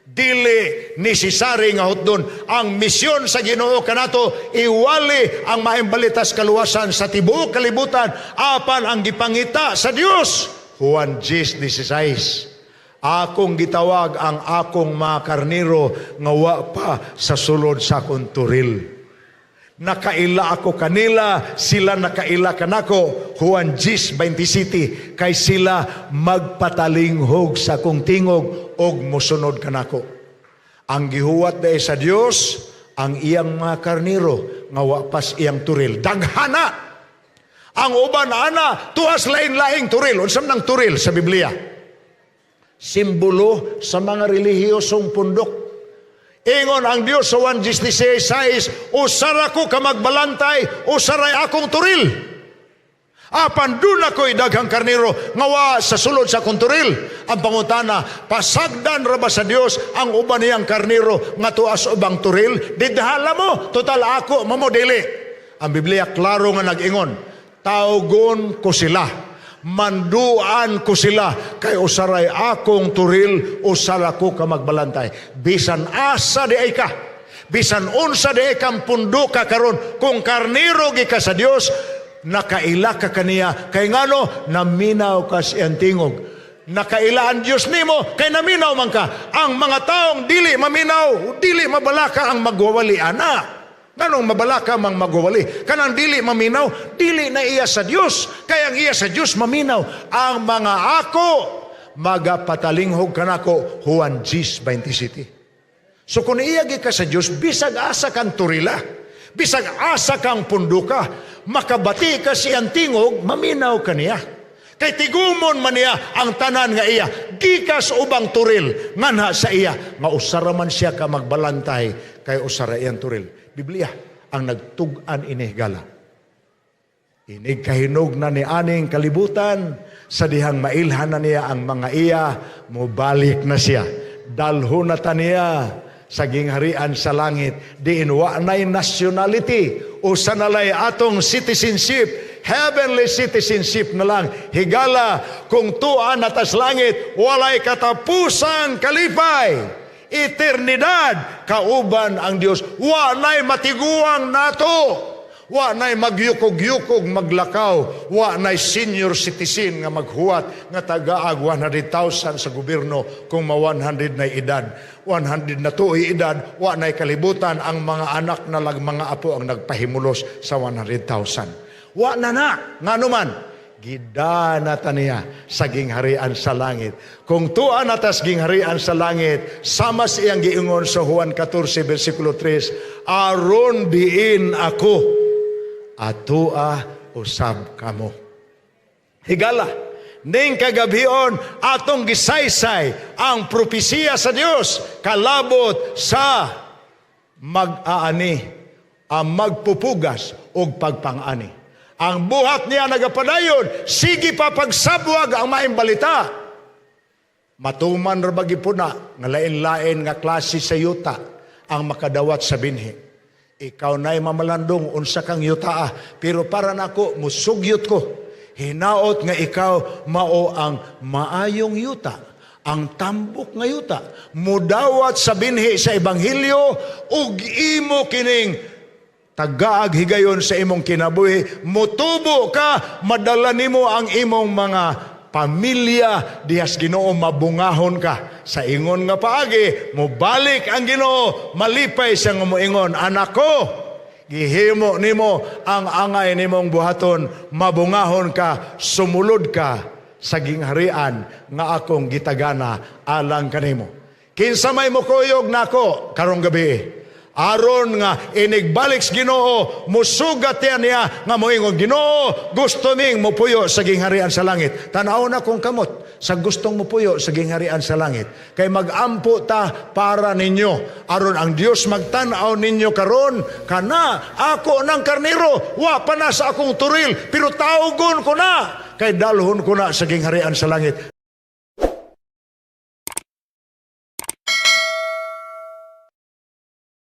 Speaker 1: Dili necessary nga hutdon. Ang misyon sa Ginoo kanato iwali ang maayong balita sa kaluwasan sa tibuok kalibutan apan ang gipangita sa Dios. Juan 10:16. Akong gitawag ang akong mga karnero nga wa pa sa sulod sa akong turil. Nakaila ako kanila, sila nakaila kanako. Juan 10:27, kay sila magpatalinghog sa akong tingog og mosunod kanako. Ang gihuwat dai sa Dios ang iyang mga karnero nga wa pas iyang turil. Daghana. Ang uban ana tuas lain-laing turil. Unsa man ang turil sa Biblia? Simbolo sa mga relihiyosong pundok. Ingon ang Dios sa 1:16, usara ko ka magbalantay, usaray akong turil. Apan duna ko'y daghang karnero nga wa sa sulod sa akong turil. Ang pangutana, pasagdan ra ba sa Dios ang uban niyang karnero nga tuas ubang turil? Didhala mo, total ako mamo dili. Ang Biblia klaro nga nag-ingon, tawgon ko sila, manduan ko sila, kay usaray akong turil, usara ko ka magbalantay. Bisan asa di ay ka, bisan unsa di ay kang punduka karon, kung karnero gi ka sa Dios, nakaila ka kaniya, kay ngano naminaw ka sa iyang tingog. Nakaila ang Dios nimo kay naminaw man ka. Ang mga taong dili maminaw, dili mabalaka ang magwawali ana. Nganong mabalaka mang magwawali? Kanang dili maminaw, dili na iya sa Dios. Kay ang iya sa Dios maminaw. Ang mga ako magapatalinghog kanako. Juan 10:27. So kung iya gi ka sa Dios, bisag asa kang turila, bisag asa kang punduka, makabati ka siyang tingog, maminaw ka niya. Kay tigumon man niya ang tanan nga iya, gikas ubang turil, nganha sa iya, nga usara man siya ka magbalantay, kay usara iyang turil. Biblia ang nagtug-an ini gala. Inig kahinog na ni aning kalibutan, sa dihang mailhan na niya ang mga iya, mubalik na siya. Dalhon na ta niya. Sa gingharian sa langit, diin wa nay nationality, usa na lay atong citizenship, heavenly citizenship na lang. Higala, kung tuan na tas langit, walay katapusang kalipay, eternidad kauban ang Dios. Wa nay matiguang nato, wa nay magyukog-yukog maglakaw, wa nay senior citizen nga maghuwat nga tagaag 100,000 sa gobyerno kung ma 100 na edad. 100 na tuoy edad, wa nay kalibutan, ang mga anak na lag mga apo ang nagpahimulos sa 100,000. Wa na na, ngano man, gidana ta niya sa gingharian sa langit. Kung tuwa na tas gingharian sa langit, sama sa iyang giingon sa Juan 14, versikulo 3, "Aron diin ako, atua usab kamo." Higala, ning kagabhion atong gisaysay ang propesiya sa Dios kalabot sa mag-aani, ang magpupugas og pagpang-ani. Ang buhat niya nagapadayon, sige pa pagsabwag ang maayong balita. Matuman ra ba gyud na nga lain-lain nga klase sa yuta ang makadawat sa binhi. Ikaw na'y mamalandong unsa kang yuta, pero para nako, musugyot ko. Hinaot nga ikaw mao ang maayong yuta, ang tambok nga yuta. Mudawat sa binhi sa ebanghelyo ug imo kining tagaag higayon sa imong kinabuhi, mutubo ka, madala nimo ang imong mga pamilya dihas Ginoo, mabungahon ka. Sa ingon nga paagi, mobalik ang Ginoo, malipay siya nga moingon, "Anak ko, gihimo nimo ang angay nimong buhaton, mabungahon ka, sumulod ka sa gingharian nga akong gitagana alang kanimo." Kinsa may mokuyog nako karong gabi? Aron nga inigbalik sa Ginoo, musugat yan niya nga moingon, "Ginoo, gusto ming mupuyo sa gingharian sa langit." Tanaw na kong kamot sa gustong mupuyo sa gingharian sa langit. Kay magampo ta para ninyo. Aron ang Dios magtan-aw ninyo karon, kana ako ng karnero, wa pa na sa akong turil, pero tawgon ko na, kay dalhon ko na sa gingharian sa langit.